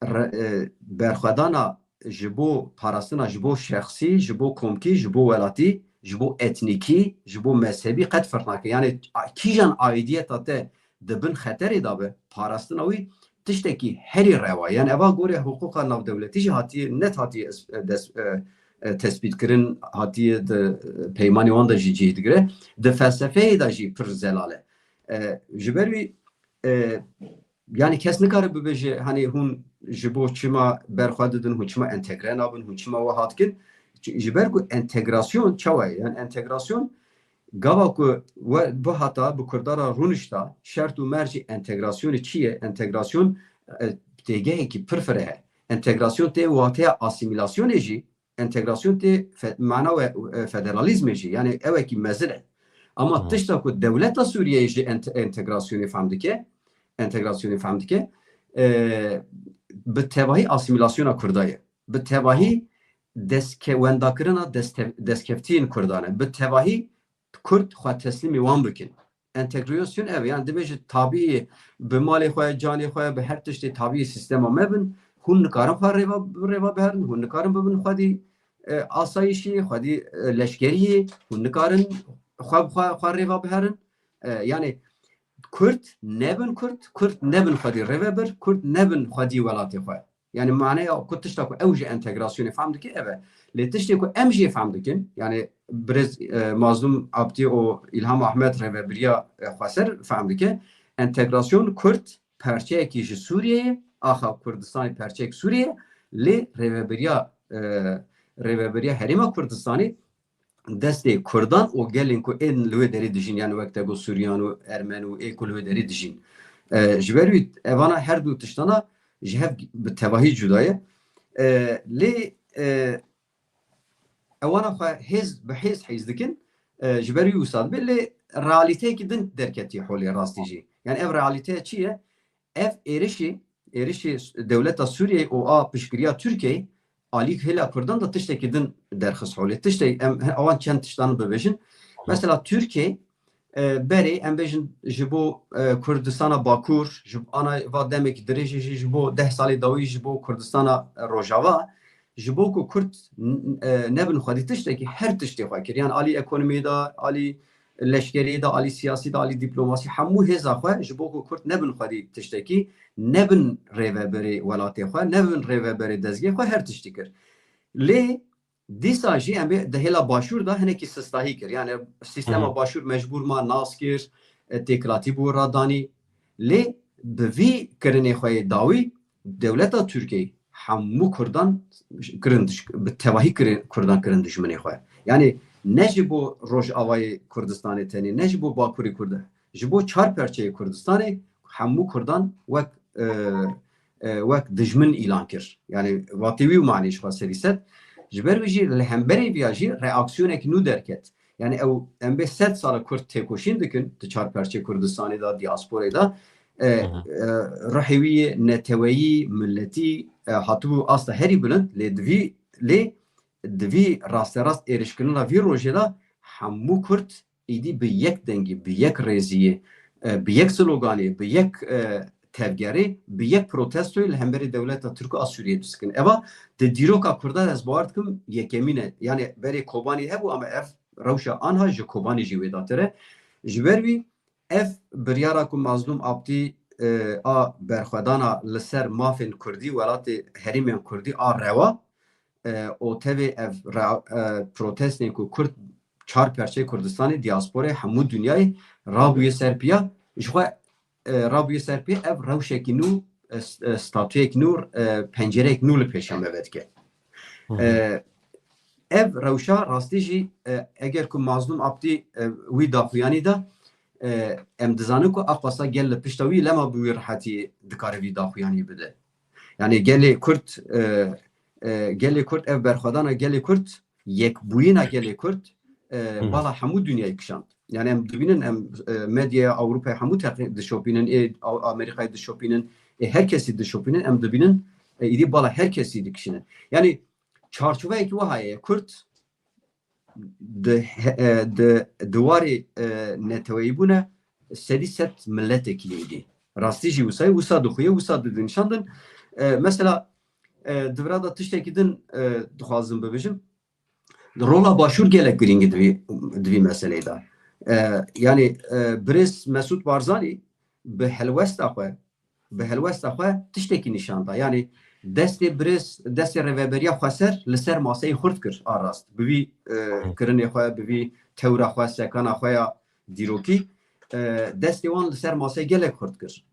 re-, e, berxwedana ji bo parastina, ji bo şexsî, ji bo komkî, ji bo welatî, ji bo etnîkî, ji bo mezhebî qet ferq nake. Yani a-, kîjan aîdiyeta te di bin xeterê de be, parastina wî tiştekî herî rewa. Yani eva gorê hiqûqa navdewletî jî hatiye, net hatiye es-, e, des-, e, e, tespîtkirin, hatiye di, e, peymanê wan de jî cih digire. Di felsefeyê de jî pir zelal e. E, ji ber wî, e, yani kes nikare bibêje, hani hûn ji bo çima ber xwe didin, hûn çima entegre nabin, hûn çima wiha dikin? Ji ber ku entegrasyon çawa ye? Yani entegrasyon gava ku we bihata bi Kurda re rûnişta, şert û mercî entegrasyonê çi ye? Entegrasyon, e, têgehekî pir fireh e. Entegrasyon tê wateya asîmîlasyonê jî, entegrasyon tê fe-, mana we, e, federalîzmê jî, yani ewekî mezin e. Ama Hı. tişta ku dewleta Sûriyeyê ji ente-, entegrasyonê fehm dike, entegrasyonê fehm dike, e, bi tevahî asîmîlasyona Kurda ye. Bi tevahî destke-, wendakirina deste-, destkeftiyên Kurdan e. Bi tevahî Kurd xwe teslîmî wan bikin. Entegrasyon ev e, yani dibêje tabî bi malê xwe, canê xwe, bi her tiştê tabî sîstema me bin. Hûn nikarin xwe rêva, rêva biherin, hûn nikarin bibin xwedî, e, asayîşî, xwedî, e, leşkeriyê, hûn nikarin xwe bi xwe, xwe rêva biherin. E, yani Kurd nebin Kurd, Kurd nebin xwedî rêvebir, Kurd nebin xwedî welatê xwe. Yani maneya ku tişta ku ew ji entegrasyonê fehm dike ev e. Lê tiştê ku em jê fehm dikin, yani birêz, e, Mazlûm Abdî û Îlham Ahmed rêvebiriya, e, xweser fehm dike, entegrasyon Kurd perçeyekî ji Sûriyeyê, axa Kurdistanê perçeyek Sûriyeyê, lê rêvebiriya, e, rêvebiriya Herêma Kurdistanê destê Kurdan û gelên ku ên li wê derê dijîn, yani wek te got Suryan û Ermen û ê ku li wê derê dijîn. E, ji ber wî evana her du tiştana ji hev bi tevahî cuda ye. E, lê, e, ewana xwe hêz bi hêz hêz dikin, e, ji ber wî wisa dibe, lê realîteyekî din derketî holê rastî jî. Yani ev realîteya çi ye? Ev êrişî, êrişî dewleta Sûriyeyê û a piştgiriya Tirkiyeyê alî hêla Kurdan de tiştekî din derxist holê. Tiştek em, he, awan çend tiştan bibêjin. Mesela Tirkiye, e, berê em bêjin ji bo, e, Kurdistana Bakur, ji ana va demekî dirêjê jî ji bo deh salê dawî ji bo Kurdistana, e, Rojava, ji bo ku Kurd n-, e, nebin xwedî tiştekî her tiştê xwe kir. Yani alî ekonomiyê de, alî leşkeriyê de, alî siyasî de, alî dîplomasî, hemû hêza xwe ji bo ku Kurd nebin xwedî tiştekî, nebin rêveberê welatê xwe, nebin rêveberê dezgehê xwe, her tiştî kir. Lê dîsa jî em ê di hêla Başûr de hinekî sistahî kir. Yani sîstema Hı hı. Başûr mecbûr ma nas kir, e, têkilatî bi wir re danî. Lê bi vî kirinê xwe yê dawî dewleta Tirkiyeyê hemû Kurdan kirin dij-, bi tevahî kirin, Kurdan kirin dijminê xwe. Yani ne ji bo Rojavayê Kurdistanê tenê, ne ji bo Bakurê Kurd-, ji bo çar perçeyê Kurdistanê hemû Kurdan wek, e, e, wek dijmin îlan kir. Yani vatê wî û manî ji xwe serî set. Ji ber wî jî li hemberê viya jî reaksiyonek nû derket. Yani ew em bê sed sala Kurd têkoşîn dikin di çar perçê Kurdistanê de, diasporê de. E, Hı hı. e, ruhê wî yê neteweyî, milletî, e, hatibû asta herî bilind, lê di vî, lê di vî rasterast êrişkirina vî rojê de hemû Kurd îdî bi yek dengî, bi yek rêziyê, e, bi yek sloganê, bi yek, e, tevgerê, bi yek protestoyê li hemberî dewleta Tirk û a Sûriyê dûst dikin. Eva di dîroka Kurdan ez bawer dikim yekemîn e. Yani berê Kobanî hebû ama ev rewşa anha ji Kobanî jî wêdatir e. Ji ber wî ev biryara ku Mazlûm Abdî, e, a berxwedana li ser mafên Kurdî, welatê herêmên Kurdî a rewa, e, û tevê ev re-, e, protestên ku Kurd çar perçeyê Kurdistanê, diasporê, hemû dinyayê rabûye ser piya, ji xwe, e, rabûye ser piya, ev rewşekî nû, e, s-, e, statuyek nû, e, pencereyek nû li pêşa me vedike. Hı hı. E, ev rewşa rastî jî, e, eger ku Mazlûm Abdî, e, wî daxuyanî da, e, em dizanin ku Aqasa gel li pişta wî lema bi wî rehetî dikare vî daxuyanî bide. Yani gelê Kurd, e, e, gelê Kurd, ev berxwedana gelê Kurd, yekbûyîna gelê Kurd, e, bala hemû dinyayê kişand. Yani em dibînin, em, e, medyaya Ewropayê hemû teqî-, dişopînin, ê Aw-, Amerîkayê dişopînin, ê her kesî dişopînin, em dibînin, e, îdî bala her kesî dikişînin. Yani çarçoveyekî wiha ye, Kurd di, he-, e, di, di warê, e, neteweyîbûne sedî sed miletekî ye îdî. Rastî jî wisa ye, wisa dixuye, wisa didinşandin. E, mesela, e, di vira de tiştekî din, e, dixwazim bibêjim. Rola Başûr gelek girîng e di vî, di vî meseleyê de. E, yani, e, birêz Mesûd Barzanî bi helwesta xwe, bi helwesta xwe tiştekî nîşan da. Yani destê birêz, destê Rêveberiya Xweser li ser maseyê xurt kir a rast. Bi vî, e, kirinê xwe, bi vî tewra xwe, sekana xwe ya dîrokî, e, destê wan li ser maseyê gelek xurt kir.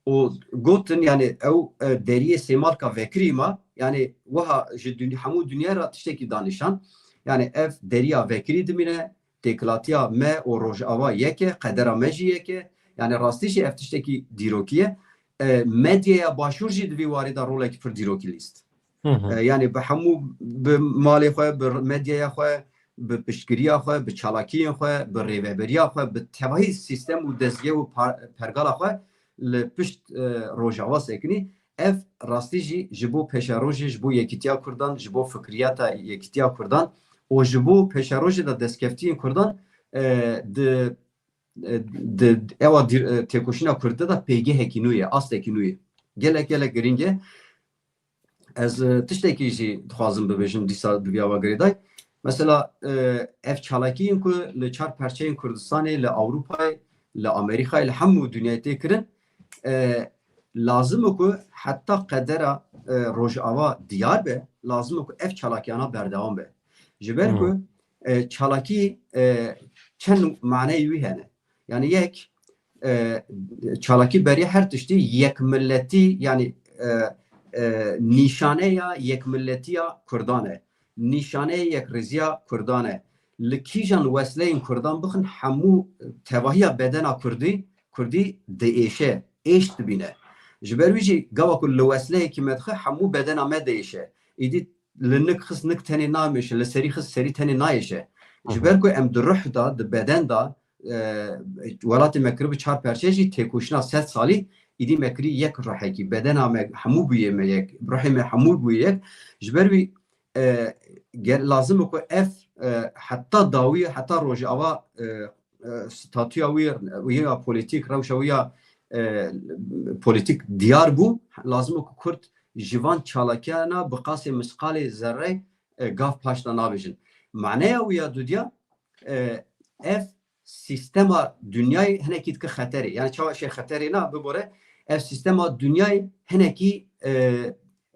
Û gotin, yani ew, e, deriyê sêmalka vekirî ma, yani wiha ji duny-, hemû dinyayê re tiştekî danîşan. Yani ev deriya vekirî dimîne, têkilatiya me û Rojava yek e, qedera me jî yek e. Yani rastî jî ev tiştekî dîrokî ye. E, medyaya Başûr jî di vî warî de rolekî pir dîrokî lîst. E, yani bi hemû, bi malê xwe, bi medyaya xwe, bi piştgiriya xwe, bi çalakiyên xwe, bi rêveberiya xwe, bi tevahî sîstem û dezgeh û par-, pergala xwe li pişt, e, Rojava sekinî. Ev rastî jî ji bo pêşerojê, ji bo yekîtiya Kurdan, ji bo fikriyata yekîtiya Kurdan û ji bo pêşerojê de destkeftiyên Kurdan, e, di, e, di, ewa dîr-, e, têkoşîna Kurd de pêgehekî nû ye, astekî nû ye. Gelek, gelek girîng e. Ez, e, tiştekî jî dixwazim bibêjim dîsa di vî ava girêdayî. Mesela, e, ev çalakiyên ku li çar perçeyên Kurdistanê, li Ewropayê, li Amerîkayê, li hemû dinyayê tê kirin, e, lazim e ku heta qedera, e, Rojava diyar be, lazim e ku ev çalakiyana berdewam be. Ji ber ku, e, çalakî, e, çend maneyê wî hene. Yani yek, e, çalakî beriya her tiştî yekmilletî, yani, e, e, nîşaneya yekmilletiya Kurdan e. Nîşaneya yekrêziya Kurdan e. Li kîjan wesleyên Kurdan bixin, hemû tevahiya bedena Kurdî, Kurdî diêşe, êş dibîne. Ji ber wî jî gava ku li wesleyekî me dixe, hemû bedena me diêşe. Îdî li nik xist nik tenê namêşe, li serî xist serî tenê nayêşe. Ji ber ku em di ruh de, di beden de, e, welatê me kiribû çar perçe jî têkoşîna sed salî, îdî me kirî yek ruhekî, bedena me hemû bûye me yek, ruhê me hemû bûye yek. Ji ber wî, e, ger-, lazim e ku ev, e, heta dawî, heta rojava, e, e, statûya wî, wî ya polîtîk, rewşa wî ya, e, polîtîk diyar bû, lazim e ku Kurd ji van çalakiyana bi qasê misqalê zerrey, e, gav paş de nabêjin. Maneya wî ya dudiya, e, ev sîstema dinyayê hinekî dike xeterê. Yani çawa şey xeterê na bibore, ev sîstema dinyayê hinekî, e,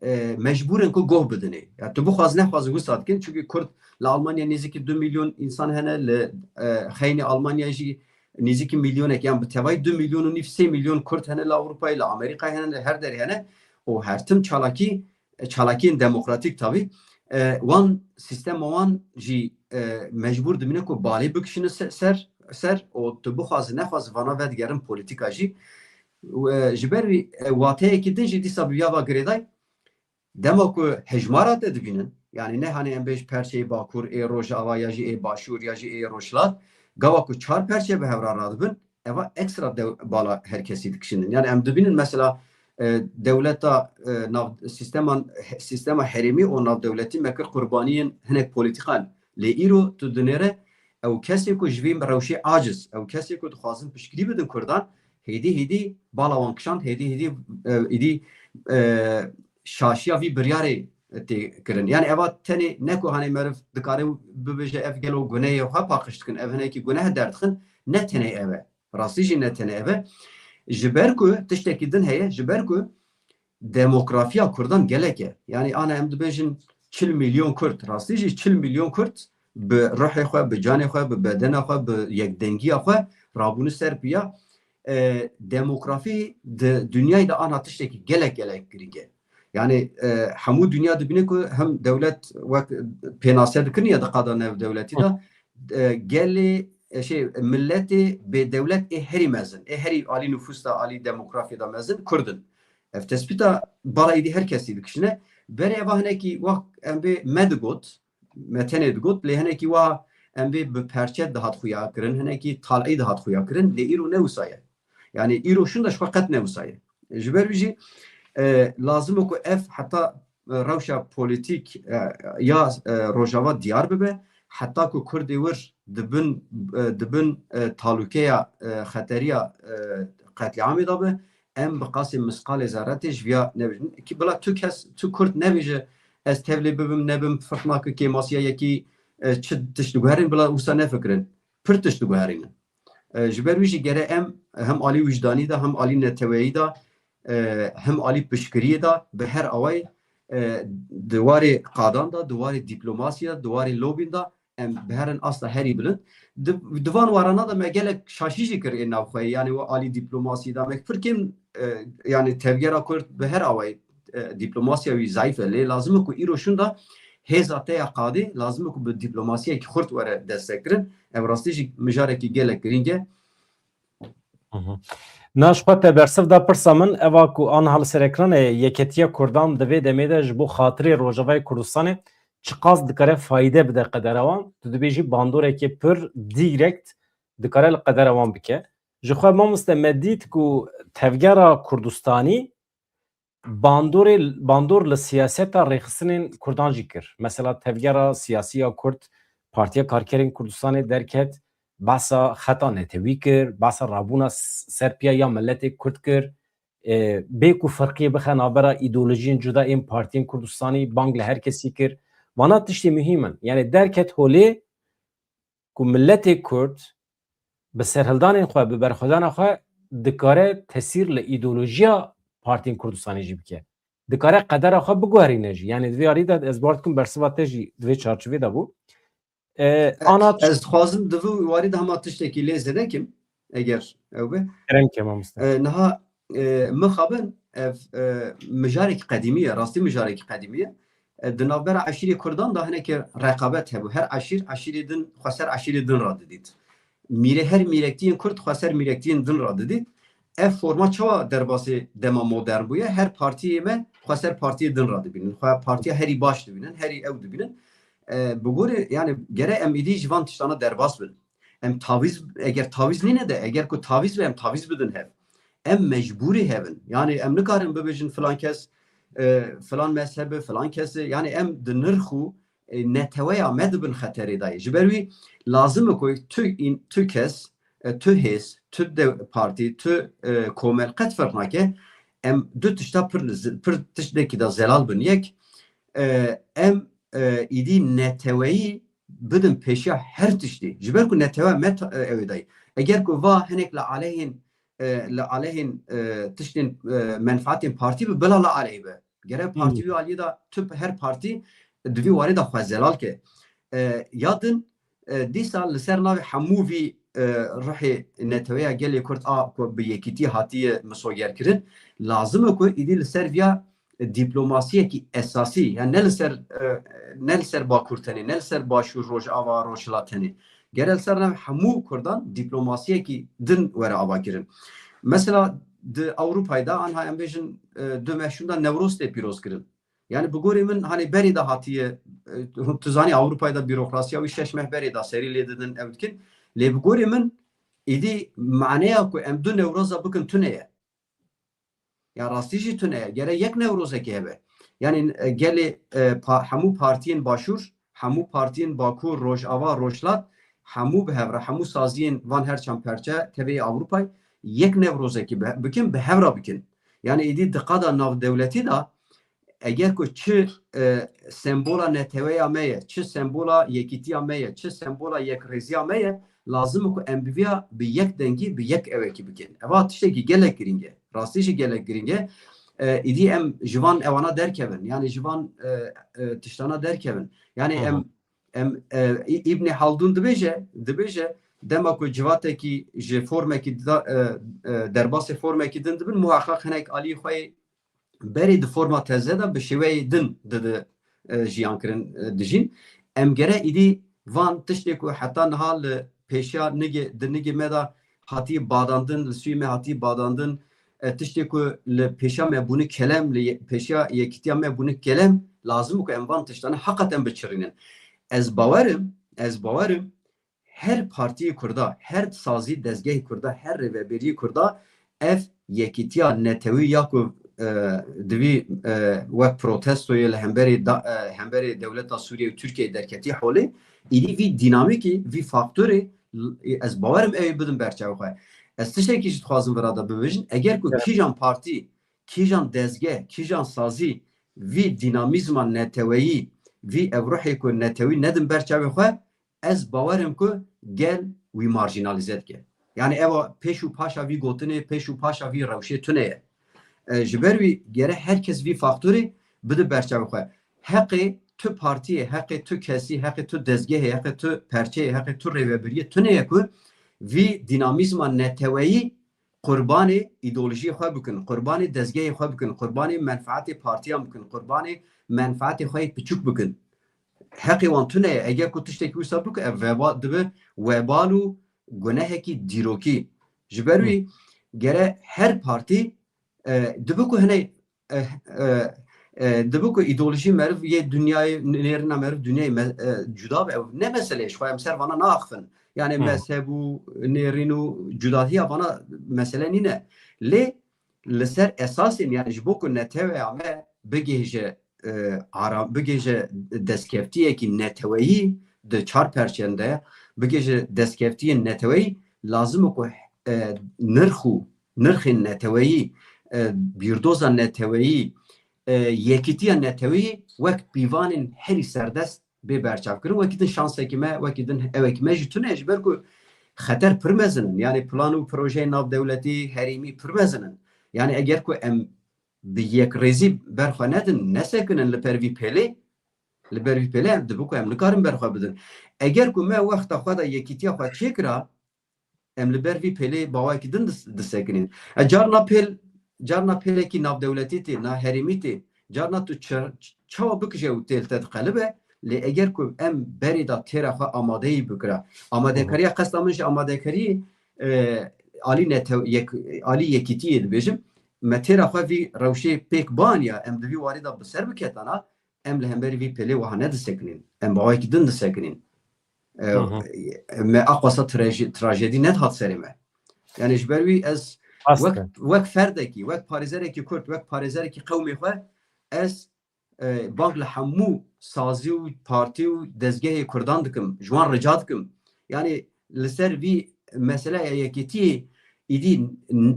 e, mecbûr in ku goh bidinê. Ya tu bixwaz nexwaz wisa dikin. Çünkü Kurd li Almanya nêzîkî du milyon insan hene, li, e, xeynî Almanya jî nêzîkî milyonek, yani bi tevayî du milyon û nîv, sê milyon Kurd hene li Ewropayê, li Amerîkayê hene, li her derê hene. Û her tim çalakî, çalakiyên demokratîk tabî, e, wan, sîstema wan jî, e, mecbûr dimîne ku balê bikişîne se-, ser, ser û tu bixwaze nexwaze vana vedigerin polîtîka jî. Û, e, ji ber wî, e, wateyekî din jî dîsa bi vî ava girêdayî, dema ku hejmara te dibînin, yani ne hanê em bêj perçeyê Bakur, ê Rojava ya jî ê Başûr ya jî ê Rojhilat, gava ku çar perçe bi hev re radibin, eva ekstra dew-, bala her kesî dikişînin. Yani em dibînin mesela, e, dewleta, e, nav-, sîsteman, sîstema herêmî û navdewletî me kir qurbaniyên hinek polîtîkan. Lê îro tu dinêre ew kesê ku ji vî rewşê aciz, ew kesê ku dixwazin piştgirî bidin Kurdan, hêdî hêdî bala wan kişand, hêdî hêdî, e, îdî, e, şaşiya vî biryarê tê kirin. Yani eva tenê ne ku hanê meriv dikare bibêje ev gelo gunehê xwe paqij dikin, ev hinekî guneh derdixin, ne tenê ev e. Rastî jî ne tenê ev e. Ji ber ku tiştekî din heye, ji ber ku demografiya Kurdan gelek e. Yani ana em dibêjin çil milyon Kurd. Rastî jî çil milyon Kurd bi ruhê xwe, bi canê xwe, bi bedena xwe, bi yekdengiya xwe rabûne ser piya. E, demografî di dinyayê de ana tiştekî gelek gelek girîng e. Yani, e, hemû dinya dibîne ku hem dewlet wek pênase dikirin ya di qada navdewletî de, e, gelê, e, şey, miletê bêdewlet ê herî mezin, ê herî alî nufus de, alî demografya de mezin Kurd in. Ev tespîta bara êdî her kesî dikişine. Berê eva hinekî wext em bê me digot, me tenê digot, lê hinekî wa em bê bi perçe dihat xuya kirin, hinekî talî dihat xuya kirin, lê îro ne wisa ye. Yani îro şûnda ji xwe qet ne wisa ye. Ji ber wî jî, e, lazim e ku ev heta, e, rewşa polîtîk, e, ya, e, Rojava diyar bibe, heta ku Kurdê wir di bin, e, di bin, e, talûkeya, e, xeteriya, e, qetlîamê de be, em bi qasê misqalê zerretê ji viya nebêjin. Ki bila tu kes, tu Kurd nebêje, ez tevlê bibim, nebim, firqnake kêmasiya yekî, e, çi tişt diguherin, bila wisa nefikirin. Pir tişt diguherînin. E, ji ber wî jî gere em hem alî wijdanî de, hem alî neteweyî de, e, hem alî piştgiriyê de bi her awayî, e, di warê qadan de, di warê dîplomasî de, di warê lobîn de em biherin asta herî bilind. Di, di van warana de me gelek şaşî jî kir ê navxweyî, yani we alî dîplomasî de me pir kêm, e, yani tevgera Kurd bi her awayî, e, dîplomasiya wî zayîf e. Lê lazim e ku îro şûnda hêza te ya qadê, lazim e ku bi dîplomasiyekî xurt were destekkirin. Ev rastî jî mijarekî gelek girîng e. Hı hı. Na ji xwe te bersiv da pirsa min, eva ku aniha li ser ekranê Yeketiya Kurdan di vê demê de ji bo xatirê Rojavayê Kurdistanê çiqas dikare fayde bide qedera wan? Tu dibêjî bandoreke pir direkt dikare li qedera wan bike. Ji xwe mamoste me dît ku tevgera Kurdistanî bandorê, bandor li siyaseta rêxistinên Kurdan jî kir. Mesela tevgera siyasî ya Kurd, Partiya Karkerên Kurdistanê derket, behsa xeta netewî kir, behsa rabûna s-, serpiya ya miletê Kurd kir. E, bê ku ferqiyê bixe navbera îdeolojiyên cuda ên partiyên Kurdistanî, bang li her kesî kir. Vana tiştê muhîm in. Yani derket holê ku miletê Kurd bi serhildanên xwe, bi berxwedana xwe dikare tesîr li îdeolojiya partiyên Kurdistanê jî bike. Dikare qedera xwe biguherîne jî. Yani di vê yarî de ez bawer dikim bersiva te jî di vê çarçovê de bû. E, ana Ez dixwazim di vî warî de hema tiştekî lê zêde kim, eger ew be. Kerem ke mamoste. E, niha, e, mixabin ev, e, mijarekî qedîmî ye, rastî mijarekî qedîmî ye. E, di navbera eşîrê Kurdan de hinekî reqabet hebû. Her eşîr, eşîrê din, xweser eşîrê din re didît. Mîrê her mîrektiyên Kurd xweser mîrektiyên din re didît. Ev forma çawa derbasê dema modern bûye? Her partiyê me xweser partiyê din re dibînin. Xwe partiya herî baş dibînin, herî ew dibînin. E, bi gorî, yani gere em êdî ji van tiştana derbas bin. Em taviz, eger taviz nîne de, eger ku taviz be, em taviz bidin hev. Em mecbûrî hev in. Yani em nikarin bibêjin filan kes, e, filan mezhebe, filan kesi. Yani em di nirx û, e, neteweya me di bin xeterê de ye. Ji ber wî lazim e ku tu, tu kes, e, tu hêz, tu de-, partî, tu, e, komel qet ferq nake. Em du tişta pir, pir tiştekî de zelal bin. Yek, e, em, e, îdî neteweyî bidin pêşiya her tiştî. Ji ber ku netewe me ta-, e, ew ê dayî. Eger ku va hinek li aleyhên, e, li aleyhên, e, tiştên, e, menfaatên partî bi, bila li aleyh be. Gere partî wî aliyê de tu her partî di vî warê de xwe zelal ke. E, ya din, e, dîsa li ser navê hemû vî, e, ruhê neteweya gelê Kurd a ku bi yekîtî hatiye misogerkirin, lazim e ku îdî li ser viya dîplomasiyekî esasî, yani ne li ser, e, ne li ser Bakur tenê, ne li ser Başûr, Rojava, Rojhilat tenê. Gere li ser navê hemû Kurdan dîplomasiyekî din were avakirin. Mesela di Ewropayê de anha em bêjin, e, du meh şûnda Newroz tê pîroz kirin. Yani bi gorî min hani berê de hatiye, e, tu zanî Ewropayê de bürokrasiya wî şeş meh berê de serî lê didin ew dikin. Lê bi gorî min îdî maneya ku em du Newroza bikin tune ye. Ya rastî jî tune ye. Gere yek Newrozekê hebe. Yani, e, gelê, e, pa-, hemû partiyên Başûr, hemû partiyên Bakur, Rojava, Rojhilat, hemû bi hev re, hemû saziyên van her çend perçe tevê Ewropayê yek Newrozekî bi-, bikin, bi hev re bikin. Yani îdî di qada navdewletî de eger ku çi, e, sembola neteweya me ye, çi sembola yekîtiya me ye, çi sembola yekrêziya me ye, lazim e ku em bi viya bi yek dengî, bi yek ewekî bikin. Eva tiştekî gelek girîng e. Rastî jî gelek girîng e. E, îdî em ji van ewana derkevin. Yani ji van, e, e, tiştana derkevin. Yani Hı hı. em, em, e, Î-, Îbnê Haldûn dibêje, dibêje, dema ku civatekî ji formekî da, e, e, derbasê formekî din dibin, muhaqqaq hinek alî xwe berê di forma teze de bi şêweyê din didi, e, jiyan kirin, e, dijîn. Em gere îdî van tiştê ku heta niha li pêşiya nigê, di nigê me de hatiye badandin, li sûyê me hatiye badandin, e, tiştê ku li pêşa me bûne kelem, li ye-, pêşa yekîtiya me bûne kelem, lazim e ku em van tiştane heqeten biçirînin. Ez bawer im, ez bawer im, her partiyê Kurda, her sazî dezgehê Kurda, her rêveberiyê Kurda ev yekîtiya netewî ya ku, e, divî, e, wek protestoyê li hemberî da-, e, hemberî dewleta Sûriye û Tirkiyeyê derketî holê, îdî vî dînamîkî, vî faktorê, l-, ez bawer im ew ê bidin berçavê xwe. Ez tiştekî jî dixwazim vira de bibêjin, eger ku Evet. kîjan partî, kîjan dezgeh, kîjan sazî vî dînamîzma neteweyî, vî ev ruhê ku netewî nedin berçavê xwe, ez bawer im ku gel wî marjinalîze dike. Yani ewa pêş û paşa vî gotinê, pêş û paşa vî rewşê tune ye. E, ji ber wî gere her kes vî faktorê bide berçavê xwe. Heqê tu partiyê, heqê tu kesî, heqê tu dezgehê, heqê tu perçeyê, heqê tu rêvebiriyê tune ye ku vî dînamîzma neteweyî qurbanê îdeolojiyê xwe bikin, qurbanê dezgehê xwe bikin, qurbanê menfaetê partiyan bikin, qurbanê menfaetê xwe yê piçûk bikin. Heqê wan tune ye. Eger ku tiştekî wisa bike, ev veba-, dibe webal û gunehekî dîrokî. Ji ber wî Hı. gere her partî, e, dibe ku hene, e, e, e, dibe ku îdeolojî meriv yê dinyayê, nêrîna meriv dinyayê me-, e, cuda be. Ew ne mesele ye, ji xwe em ser vana naaxifin. Yani Hı. mezheb û nêrîn û cudatiya vana mesele nîne. Lê li ser esasên, yani ji bo ku neteweya me bigihêje, e, ara-, bigihêje destkeftiyekî neteweyî di çar perçen de, bigihêje destkeftiyên neteweyî, lazim e ku, e, nirx û nirxên neteweyî, e, bîrdoza neteweyî, e, yekîtiya neteweyî wek pîvanên herî serdest bê berçavkirin. Wekî din şansekî me, wekî din ewekî me jî tune, ji ber ku xeter pir mezin in. Yani plan û projeyên navdewletî, herêmî pir mezin in. Yani eger ku em bi yekrêzî ber xwe nedin, nesekinin li ber vî pêlê, li ber vî pêlê em dibe ku em nikarin ber xwe bidin. Eger ku me wexta xwe de yekîtiya xwe çêkira, em li ber vî pêlê bi awayekî din dis-, disekinîn. E, carna pêl, carna pêlekî navdewletî tê, na herêmî tê. Carna tu çi-, çawa bikije û tê li te diqelibe, lê eger ku em berê de têra xwe amadeyî bikira. Amadekariya, qesta min ji amadekariyê, e, alî netew-, yek-, alî yekîtiyê dibêjim. Me têra xwe vî rewşê pêk baniya, em di vî warî de bi ser biketana, em li hemberî vî pêlê wiha nedisekinîn. Em bi awayekî din disekinîn. E, Hı hı. me aqwasa traje-, trajedî nedihat serê me. Yani ji ber wî ez Rast wek, e. wek ferdekî, wek parêzerekî Kurd, wek parêzerekî qewmê xwe, ez, e, bang li hemû sazî û partî û dezgehê Kurdan dikim, ji wan rica dikim. Yani li ser vî meseleya yekîtiyê, îdî,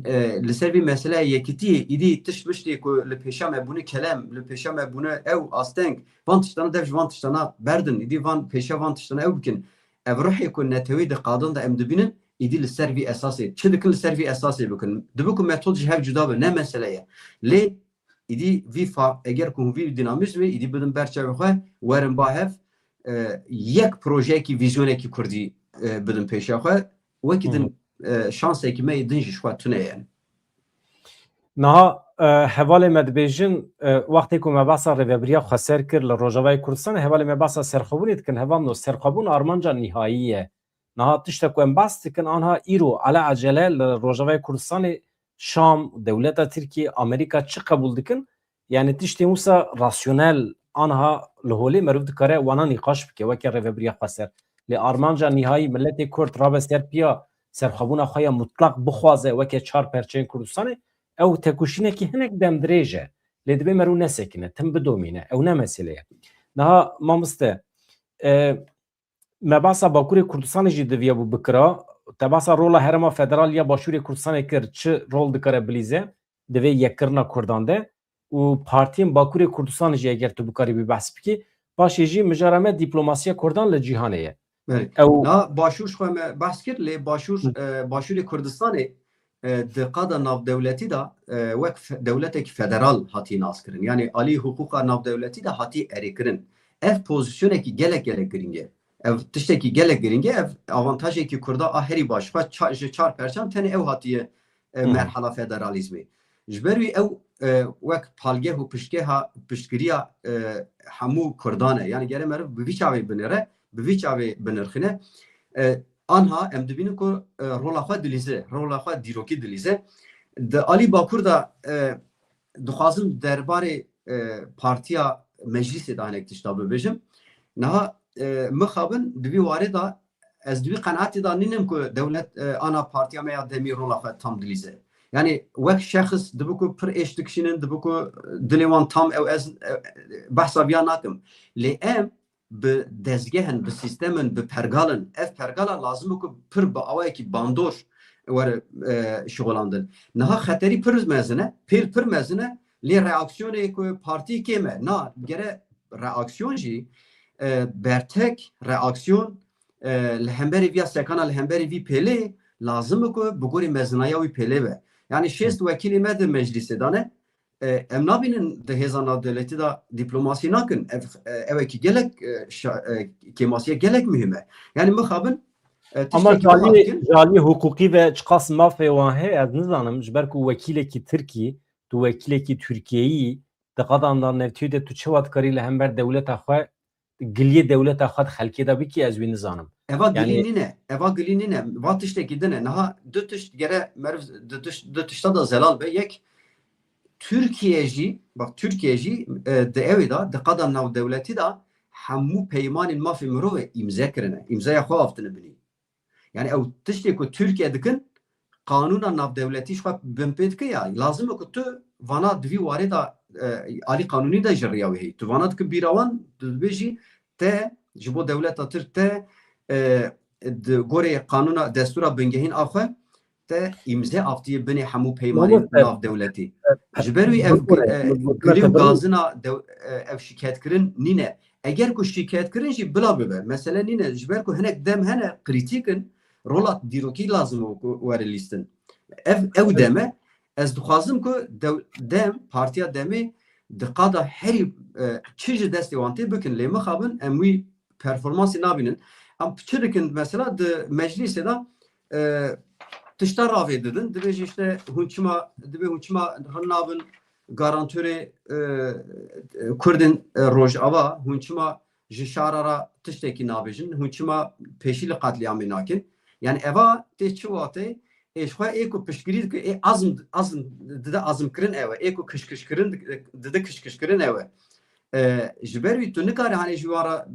e, li ser vî meseleya yekîtiyê, îdî tişt miştê ku li pêşa me bûne kelem, li pêşa me bûne ew asteng, van tiştana dev ji van tiştana berdin, îdî van pêşa van tiştana ew bikin. Ev ruhê ku netewî di qadan de em dibînin, îdî li ser vî esasê, çi dikin li ser vî esasê bikin. Dibe ku metod ji hev cuda be, ne mesele ye. Lê îdî vî fa-, eger ku hûn vî dînamîzmê îdî bidin ber çavê xwe, werin ba hev, e, yek projeyekî, vîzyonekî Kurdî, e, bidin pêşiya xwe, wekî din, Hı. e, şansekî me yê din jî ji xwe tune ye. Niha, e, hevalê me dibêjin, e, wextê ku me behsa rêvebiriya xweser kir li Rojavayê Kurdistanê, hevalê me behsa serxwebûnê dikin, hevalno serxwebûn armanca nîhayî ye. Niha tiştek ku em behs dikin, anha îro ala ecele li Rojavayê Kurdistanê Şam, dewleta Tirkiyê, Amerîka çi qebûl dikin? Yani tiştên wisa rasyonel anha li holê meriv dikare wana nîqaş bike weke rêvebiriya xweser. Lê armanca nîhayî miletê Kurd rabe ser piya serxwebûna xwe ya mutlaq bixwaze weke çar perçeyên Kurdistanê, ew tekoşînekî hinek demdirêj e. Lê divê meriv nesekine, tim bidomîne. Ew ne mesele ye. Niha mamoste, e, me behsa Bakurê Kurdistanê jî diviyabû bikira. Te behsa rola Herêma Federal ya Başûrê Kurdistanê kir, çi rol dikare bilîze di vê yekkirina Kurdan de? Û partiyên Bakurê Kurdistanê jî eger tu bikarîbî behs bikî, paşê jî mijara me dîplomasiya Kurdan li cîhanê ye. Belê. Ew Na Başûr ji xwe me behs kir, lê Başûr, Hı. e, Başûrê Kurdistanê, e, di qada navdewletî de, e, wek fe-, dewletekî federal hatî naskirin. Yani alî hiqûqa navdewletî de hatî erêkirin. Ev pozîsyonekî gelek gelek girîng e. Ev tiştekî gelek girîng e. Ev avantajekî Kurda a herî baş. Xwe ça-, ji çar perçan tenê ew hatiye, e, Hı hı. merhala federalîzmê. Ji ber wî ew, e, wek palgeh û piştgeha, piştgiriya, e, hemû Kurdan e. Yani gere meriv bi vî çavê binêre, bi vî çavê binirxine. E, anha em dibînin ku, e, rola xwe dilîze, rola xwe dîrokî dilîze. Di alî Bakur de, e, dixwazim derbarê, e, partiya meclîsê de hinek tişta bibêjim. Niha, e, mixabin di vî warê de ez di wî qenaetê de nînim ku dewlet, e, ana partiya me ya demî rola xwe tam dilîze. Yani wek şexs dibi ku pir êş dikişînin, dibi ku dilê wan tam ew ez, e, behsa viya nakim. Lê em bi dezgeh in, bi sîstem in, bi pergal in. Ev pergala lazim e ku pir bi awayekî bandor were, e, şixulandin. Niha xeterî pir mezin e, pêl pir mezin e, lê reaksiyonê ku partî kêm e. Na, gere reaksiyon jî, e, bertek reaksiyon, e, li hemberî viya sekana, li hemberî vî pêlê lazim e ku bi gorî mezinaya wî pêlê be. Yani şêst wekîlê me di meclîsê de ne, e, em nabînin di hêza navdewletî de dîplomasî nakin. Ev, e, ewekî gelek, e, şa-, e, kêmasiyek gelek muhîm e. Yani mixabin, e, Ama tiştekî wila jalî, bikin. Jalî huqûqî ve çiqas mafê wan heye, ez nizanim, ji ber ku wekîlekî Tirkî, tu wekîlekî Tirkiyeyî, di qada navnetewî de tu çawa dikarî li hember dewleta xwe, giliyê dewleta xwe di xelkê de bikî, ez wî nizanim. Eva gilî Yani nîne, eva gilî nîne, va tiştekî din e. Niha du tişt gere meriv di tiş-, du tişta de zelal be. Yek, Tirkiye jî, bak, Tirkiye jî, e, di ewê de, di qada navdewletî de hemû peymanên mafê mirovê îmze kirine. Îmzeya xwe aftine binî. Yani ew tiştê ku Tirkiye dikin, qanûna navdewletî ji xwe binpê dike ya. Lazim e ku tu vana di vî warê de, e, alî qanûnî de ji riya wê heyî. Tu vana dike bîra wan, tu dibêjî te ji bo dewleta Tirk te, e, di gorê qanûna destûra bingehîn a xwe te îmze aftiyê binê hemû peymanên Mamoste, navdewletî. e, Ji ber wî ev, e, gilî û gazina dew-, e, ev şikayetkirin nîne. Eger ku şikayetkirin jî bila bibe. Mesele nîne. Ji ber ku hinek dem hene krîtîk in, rola dîrokî lazim e ku were lîstin. Ev, ew dem e. Ez dixwazim ku dew-, dem, partiya demê di qada herî, e, çi ji destê wan tê bikin. Lê mixabin em wî performansê nabînin. Em çi dikin mesela di meclîsê de, e, tişta ravê didin. Dibêje işte hûn çima, dibê hûn çima rin nabin garantorê, e, e, Kurdên, e, Rojava, hûn çima ji şara re tiştekî nabêjin, hûn çima pêşî li qetlîamê nakin? Yani eva tê çi watê? Ê ji xwe ê ku piştgirî dike, ê azm, azm dide azmkirin ew e, ê ku kişkişkirin dik-, dide kişkişkirin ew e. E, ji ber wî tu nikarî hanê ji wan re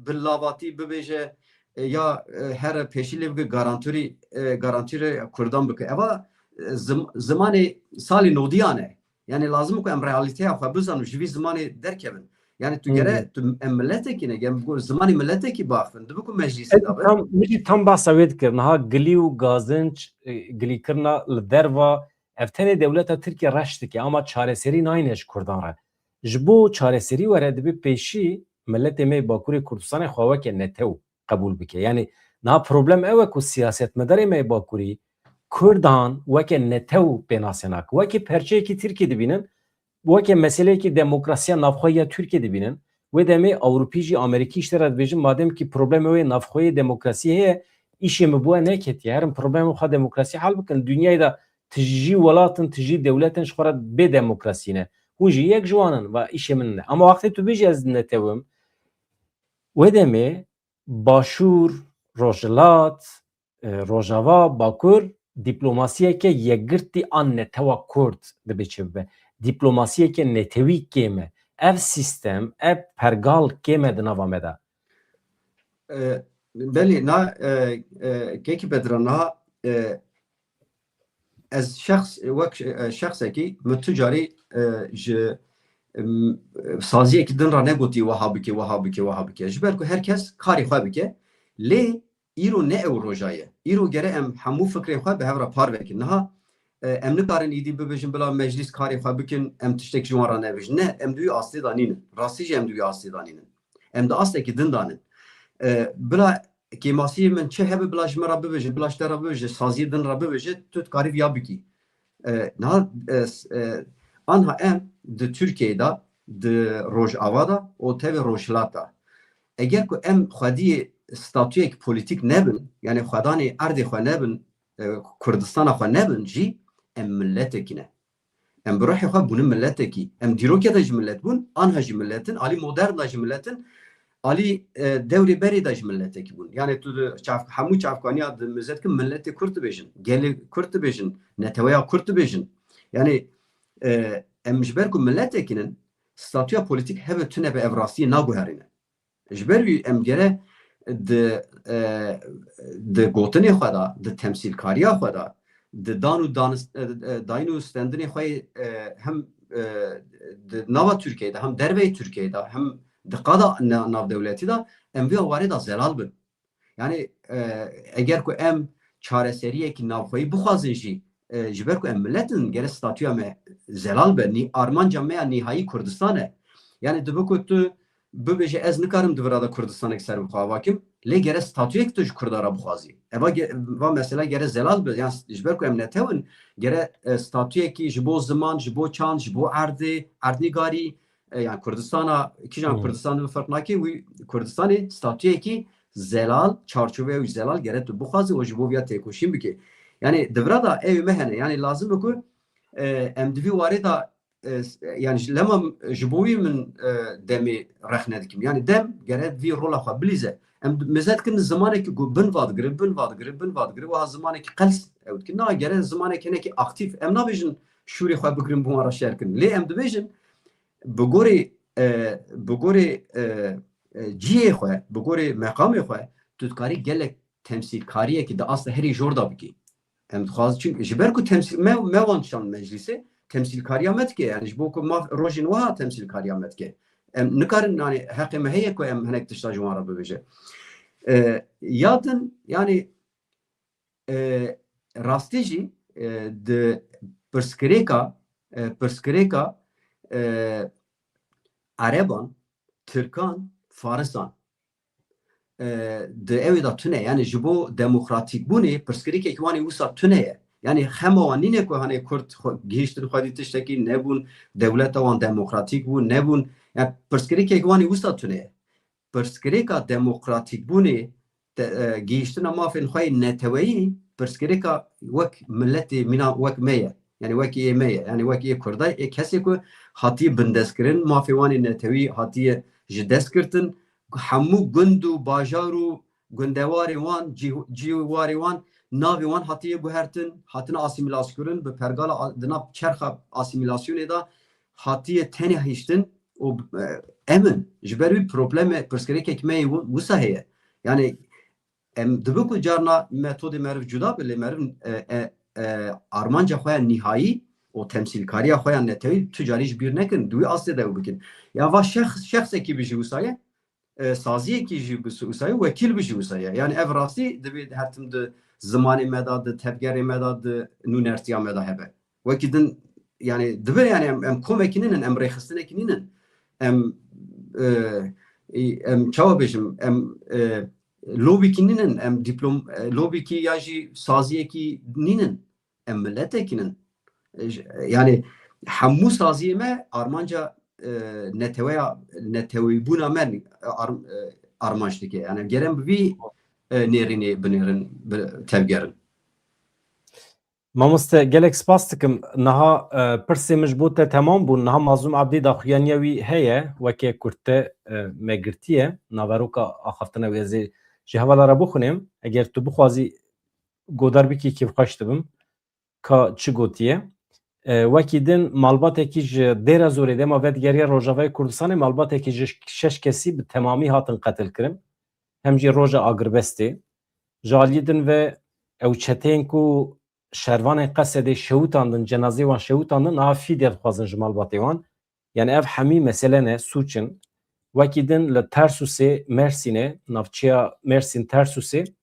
bi lavatî bibêje, e, ya, e, here pêşî lê bike garantorî, e, garantî re Kurdan bike. Eva, e, zim-, zimanê salê nodiyan e. Yani lazim e ku em realîteya xwe bizanin, ji vî zimanê derkevin. Yani tu Hı hı. gere, tu em miletekî ne, em go-, zimanê miletekî baxivin. Dibe ku meclîsê Ez de be. tam, min jî tam behsa wê dikir. Niha gilî û gazinc, e, gilîkirina li derva, ev tenê dewleta Tirkiye reş dike, ama çareserî nayne ji Kurdan re. Ji bo çareserî were dibe pêşî miletê me yê Bakurê Kurdistanê xwe weke netew qebûl bike. Yani niha problem ew e ku siyasetmedarê me yê Bakurî Kurdan weke netew pênase nakin. Weke perçeyekî Tirkiyê dibînin, weke meseleyekî demokrasiya navxwe ya Tirkiyê dibînin. Wê demê Ewropî jî, Amerîkî ji te re dibêjin, madem kî problemê wê navxweyê demokrasiyê heye, îşê min bi we neketiye. Herin problemê xwe demokrasî hel bikin. Dinyayê de tijî welat in, tijî dewlet in ji xwe re bê demokrasî ne. Hûn jî yek ji wan in, va îşê min ne. Ama wextê tu bêjî ez netewim, wê demê Başûr, Rojhilat, e, Rojava, Bakur, dîplomasiyeke yekgirtî a netewa Kurd dibe çêbibe. Dîplomasiyeke netewî kêm e. Ev sîstem, ev pergal kêm e di nava me de. E, belê, na, e, e, kekî Bedran, na, e, ez şexs, wek, e, şexsekî min tu carî, e, ji, em, saziyekî din re negotî, wiha bike, wiha bike, wiha bike. Ji ber ku her kes karê xwe bike. Lê îro ne ew roja ye. Îro gere em hemû fikrê xwe bi hev re parve kin. Niha, e, em nikarin îdî bibêjin bila meclîs karê xwe bikin, em tiştek ji wan re nebêjin. Ne, em di wî astê de nînin. Rastî jî em di wî astê de nînin. Em di astekî din de nin. E, bila kêmasiyê min çi hebe bila ji min re bibêje, bila ji te re bibêje, saziyê din re bibêje, tu dikarî viya bikî. E, niha, e, s-, e, anha em di Tirkiyeyê de, di Rojava de û tevî Rojhilat de. Eger ku em xwediyê statuyek polîtîk nebin, yani xwedanê erdê xwe nebin, e, Kurdistana xwe nebin jî, em miletekî ne. Em bi ruhê xwe bûne miletekî. Em dîrokê de jî milet bûn, anha jî milet in, alî modern de jî milet in. alî, e, dewrê berê de ji miletekî bûn. Yani tu di çav-, hemû çavkaniya di mizet ki miletê Kurd dibêjin, gelê Kurd dibêjin, neteweya Kurd dibêjin. Yani, e, em ji ber ku miletekî nin, statûya polîtîk hebe tune be ev rastiyê naguherîne. Ji ber wî em gere di, e, di gotinê xwe de, di temsîlkariya xwe de, di dan û danis-, e, e, dayîn û stendinê xwe yê, e, hem, e, di nava Tirkiyeyê de, hem derveyê Tirkiyeyê de, hem di qada na-, navdewletî de em vê warê de zelal bin. Yani, e, eger ku em çareseriyekî navxweyî bixwazin jî, e, ji ber ku em milet in, gere statûya me zelal be, nî-, armanca me ya nîhayî Kurdistan e. Yani dibe ku tu bibêje, ez nikarim di vira de Kurdistanek ser bixwe ava kim, lê gere statûyek tu ji Kurda re bixwazî. Eva ge-, va mesela gere zelal be, yani ji ber ku em netew in, gere, e, statûyekî ji bo ziman, ji bo çand, ji bo erdê, erdnîgarî, e, yani Kurdistana, kîjan Hmm. Kurdistan bi ferq nake, wî Kurdistanê statûyekî zelal, çarçoveya wî zelal gere tu bixwazî û ji bo viya têkoşîn bike. Yani di vira da ew me hene. Yani lazim e ku, e, em di vî warê da, e, s-, yani ji lema ji bo wî min, e, demê rexne dikim. Yani dem gere vî rola xwe bilîze. Em mizet kin zimanekî ku bin va digire, bin va digire, bin va digire, wiha zimanekî qels ew dikin. Na gere zimanek hinekî aktîf. Em nabêjin şûrê xwe bigirin, bi wan re şer kin. Lê em dibêjin bi gorê, e, bi gorê, e, e, cihê xwe, bi gorê meqamê xwe, tu dikarî gelek temsîlkariyekî di asta herî jor de bikî. Em dixwazin, çünkü ji ber ku temsîl, me, me wan şand meclîsê, temsîlkariya me dike. Yani ji bo ku ma rojên wiha temsîlkariya me dike. Em nikarin, yani heqê me heye ku em hinek tişta ji wan re bibêje. E, ya din, yani, e, rastî jî, e, di pirsgirêka, e, pirsgirêka, e, Ereban, Tirkan, Farisan, e, di ewê de tune. Yani ji bo demokratîkbûnê pirsgirêkek wan ê wisa tune ye. Yani xema wan nîne ku hanê Kurd xwe, gihîştin xwedî tiştekî nebûn, dewleta wan demokratîk bû, nebûn. Yani pirsgirêkek wan ê wisa tune ye. Pirsgirêka demokratîkbûnê, te-, e, gihîştina mafên xwe yê neteweyî, pirsgirêka wek miletê mîna wek me ye. Yani wekî ê me ye. Yani wekî ê Kurda, ê kesê ku hatiye bindestkirin, mafê wan ê netewî hatiye ji dest girtin. Hemû gund û bajar û gundewarê wan, cî-, cîwarê wan, navê wan hatiye guhertin, hatine asîmîlaskirin, bi pergala a-, di nav çerxa asîmîlasyonê de hatiye tenê hiştin û, e, em in. Ji ber wî probleme, pirsgirêkek me yê wi-, wisa heye. Yani em dibe ku carna metodê meriv cuda be, lê meriv, e, e, e, armanca xwe ya nîhayî û temsîlkariya xwe ya netewî tu carî ji bîr nekin, di wî astê de ew bikin. Ya va şexs, şexsekî bijî wisa ye, e, saziyekî jî bi wisa ye, wekîl bijî wisa ye. Yani ev rastî divê her tim di zimanê me de, di tevgerê me de, di nûnertiya me de hebe. Wekî din, yani dibe, yani em, em komekî nînin, em rêxistinekî nînin. Em, e, em çawa bêjim, em, e, lobîkî nînin, em diplom-, e, lobîkî ya jî saziyekî nînin. Em miletekî nin. E, j-, yani hemû saziyê me armanca, e, neteweya, netewîbûna me, e, ar-, e, armanc dike. Yani gerem bi vî, e, nêrînê binêrin, bi-, tevgerin. Mamoste, gelek spas dikim. Niha, e, pirsê min ji bo te temam bûn. Niha Mazlûm Ebdî daxuyaniya wî heye, weke ku te, e, me girtiye. Naveroka axaftina wê ez ê ji hevala re bixwînim. Eger tu bixwazî godar bikî, kêfxweş dibim. Ka çi gotiye? E, wekî din malbatekî ji Dêra Zorê dema vedigeriya Rojavayê Kurdistanê, malbatekî ji şeş kesî bi temamî hatin qetil kirin. Hem jî roja agirbestê. Ji aliyê din ve ew çeteyên ku şervanên Qesedê şewitandin, cenazeyê wan şewitandin, niha fîdye dixwazin ji malbatê wan. Yani ev hemî mesele ne, sûc in. Wekî din li Tersûsê, Mersînê, navçeya Mersîn Tersûsê,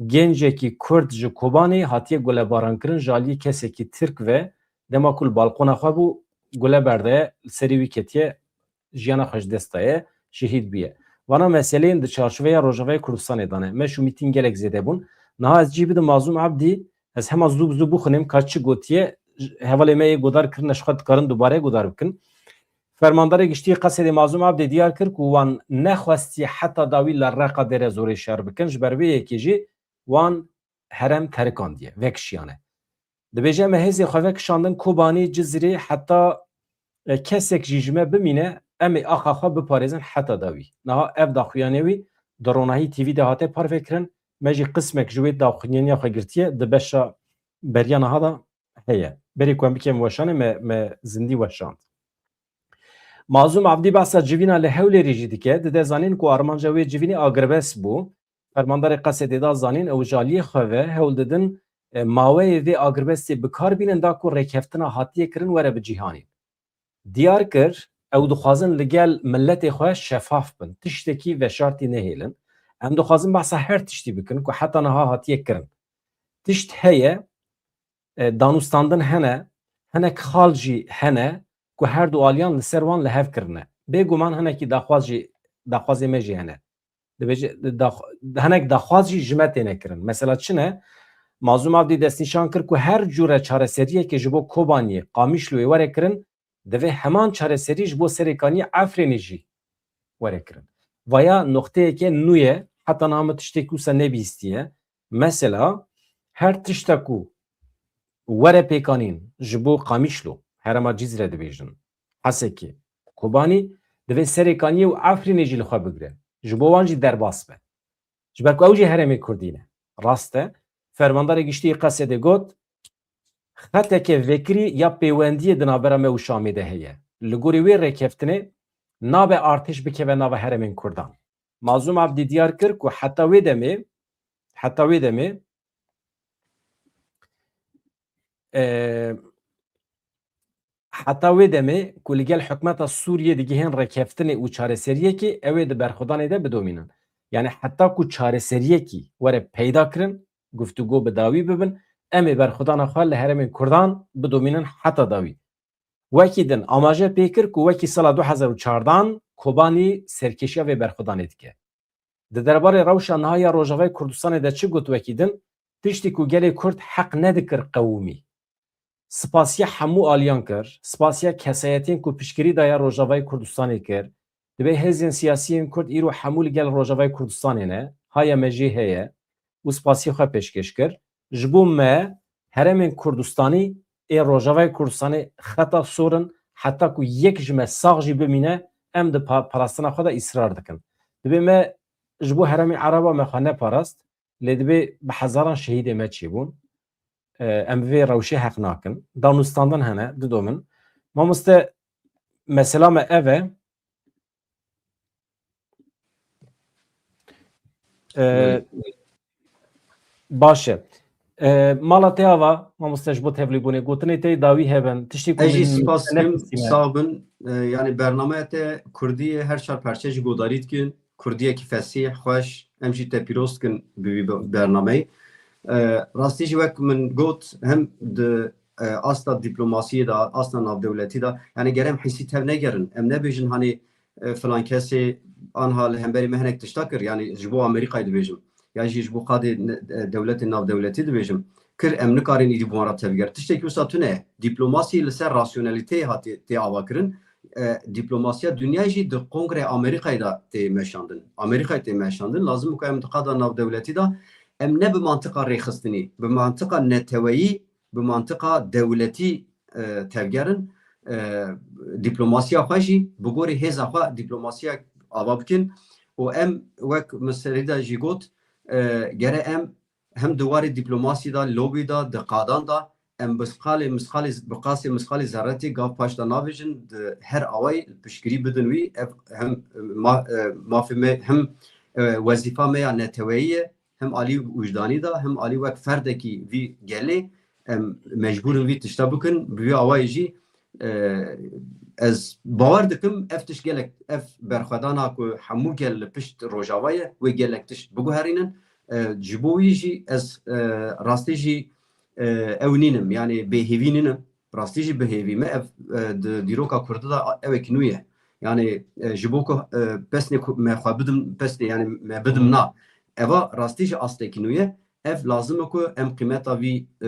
gencekî Kurd ji Kobanê hatiye gulebarankirin ji aliyê kesekî Tirk ve, dema ku li balqona xwe bû, gule berde, li serê wî ketiye, jiyana xwe ji dest daye, şehîd bûye. Vana meseleyên di çarçoveya Rojavayê Kurdistanê de ne. Meş û mîtîn gelek zêde bûn. Niha ez cî bidim Mazlûm Ebdî, ez hema zû bi zû bixwînim ka çi gotiye, hevalê me yê godar kirine ji xwe dikarin dubare godar bikin. Fermandarê Giştî yê Qesedê Mazlûm Ebdê diyar kir ku wan nexwestiye heta dawî li Reqa Dêrezorê şer bikin, ji ber vê yekê jî wan herêm terikandiye, vekişiyane. Dibêje, me hêzê xwe vekişandin Kobanî, Cizîrê, heta, e, kesek jî ji me bimîne, em ê axa xwe biparêzin heta dawî. Niha ev daxuyaniya wî di Ronahî T V de hate parvekirin. Me jî qismek ji wê daxuyaniya xwe girtiye, di beşa beriya niha de heye. Berê ku em bikevin weşanê, me, me zindî weşand. Mazlûm Avdî behsa civîna li Hewlêrê jî dike, dide zanîn ku armanca wê civînê agirbest bû. Fermandarê Qesedê da zanîn, ew ji aliyê xwe ve hewl didin, e, maweyê vê agirbestê bi kar bînin da ku rêkeftina hatiye kirin were bi cîhanê. Diyar kir, ew dixwazin li gel miletê xwe şefaf bin, tiştekî veşartî nehêlin. Em dixwazin behsa her tiştî bikin ku heta niha hatiye kirin. Tişt heye, e, danûstandin hene, hinek xal jî hene ku her du aliyan li ser wan li hev kirine. Bêguman hinekî daxwaz jî, daxwazê me jî hene. Dibêje, dax-, hinek daxwaz jî ji me têne kirin. Mesela çi ne? Mazlûm Avdî destnîşan kir ku her cûre çareseriyekê ji bo Kobaniyê, Qamişloyê were kirin, divê heman çareserî ji bo Serêkaniyê, Efrênê jî were kirin. Vaya noqteyeke nû ye, heta niha min tiştekî wisa nebihîstiye. Mesela, her tişta ku were pêkanîn ji bo Qamişlo, herêma Cizre dibêjin, Hesekê, Kobanî, divê Serêkaniyê û Efrînê jî li xwe bigire. Ji bo wan jî derbas be. Ji ber ku ew jî herêmê Kurdî ne. Rast e, Fermandarê Giştî yê Qesedê got, xeteke vekirî ya pêwendiyê di navbera me û Şamê de heye. Li gorî wê rêkeftinê nabe artêş bikeve nava herêmên Kurdan. Mazlûm Avdî diyar kir ku heta wê demê, heta wê demê, e, heta wê demê ku li gel hikûmeta Sûriyê digihên rêkeftinê û çareseriyekê, ew ê di berxwedanê de bidomînin. Yani heta ku çareseriyekî were peyda kirin, guftûgo bi dawî bibin, em ê berxwedana xwe li herêmên Kurdan bidomînin heta dawî. Wekî din amaje pê kir ku wekî sala du hezar û çardan Kobanî serkêşiya vê berxwedanê dike. Di derbarê rewşa niha ya Rojavayê Kurdistanê de çi got wekî din? Tiştî ku gelê Kurd heq nedikir qewimî. Spasiya hemû aliyan kir, spasiya kesayetiyên ku piştgirî daye Rojavayê Kurdistanê kir. Dibê hêzên siyasiyên Kurd îro hemû li gel Rojavayê Kurdistanê ne, haya me jê heye û spasiyê xwe pêşkêş kir. Ji bo me herêmên Kurdistanî ê Rojavayê Kurdistanê xeta sor in, heta ku yek ji me sax jî bimîne, em di pa-, parastina xwe de îsrar dikin. Dibê me ji bo herêmê Ereba me xwe neparast, lê dibê bi hezaran şehîdê me çêbûn. E, em vê rewşê heq nakin. Danûstandin hene, didomin. Mamoste, mesela me ev e. E, baş e. E, mala te ava, mamoste, ji bo tevlîbûnê, gotinê te dawî hebin, tiştê ku Ez jî min spas dikim, nefisîne. Sax bin. E, yani bernameya te Kurdî ye, her çar perçe jî godarî dikin. Kurdiyekî fesîh, xweş, em jî te pîroz dikin bi vî be-, bernameyê. E, rastî jî wek min got, hem di, e, asta dîplomasiyê de, asta navdewletî de, yani gere em hîsî tev negerin. Em nebêjin, hanê, e, filan kesê anha li hemberî me hinek tişta kir, yani ji bo Amerîkayê dibêjim, ya jî ji bo qadê ne-, e, dewletên navdewletî dibêjim, kir, em nikarin îdî bi wan re tevger. Tiştekî wisa tune ye. Dîplomasî li ser rasyonelîteyê hatiye tê avakirin. E, dîplomasiya dinyayê jî di Kongreya Amerîkayê de tê meşandin. Amerîkayê tê meşandin. Lazim e ku em di qada navdewletî de em ne bi mantiqa rêxistinî, bi mantiqa neteweyî, bi mantiqa dewletî, e, tevgerin. E, dîplomasiya xwe jî bi gorî hêza xwe dîplomasiya ava bikin û em wek min serî de jî got, e, gere em hem di warê dîplomasî de, lobî de, di qadan de, em bi qasê misqalê, bi qasê misqalê zerretê gav paş de navêjin, di her awayî piştgirî bidin wî, ev hem ma-, e, mafê me, hem, e, wezîfa me ya neteweyî ye, hem alî wijdanî de, hem alî wek ferdekî vî gelê, em mecbûr in vî tişta bikin. Bi vî awayî jî, e, ez bawer dikim, ev tişt gelek, ev berxwedana ku hemû gel li pişt Rojava ye, wê gelek tişt biguherînin. E, ji bo wî jî ez, e, rastî jî, e, ew nînim, yani bêhêvî nînim. Rastî jî bi hêvî me ev, e, di dîroka Kurdî de ewek nû ye. Yani, e, ji bo ku, e, pesnê ku me xwe bidim, pesnê yani me bidim na. Eva rastî jî astekî nû ye. Ev lazim e ku em qîmeta vî, e,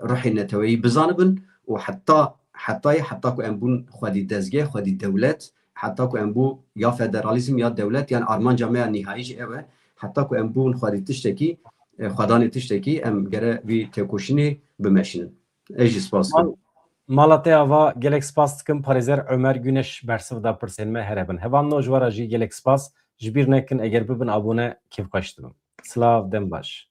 ruhê neteweyî bizanibin û heta, hetayê, heta ku em bûn xwedî dezgeh, xwedî dewlet, heta ku em bû ya federalîzm ya dewlet, yani armanca me ya nîhayî jî ew e, heta ku em bûn xwedî tiştekî, e, xwedanê tiştekî, em gere vî têkoşînê bimeşînin. Ez jî spas dikim. Mal-, Mala te ava, gelek spas dikim. Parêzer Ömer Güneş bersiv da pirsên me, here bin. Hevalno ji we re jî gelek spas. Ji bîr nekin, eger bibin abone, kêfxweş dibim. Silav, dem baş.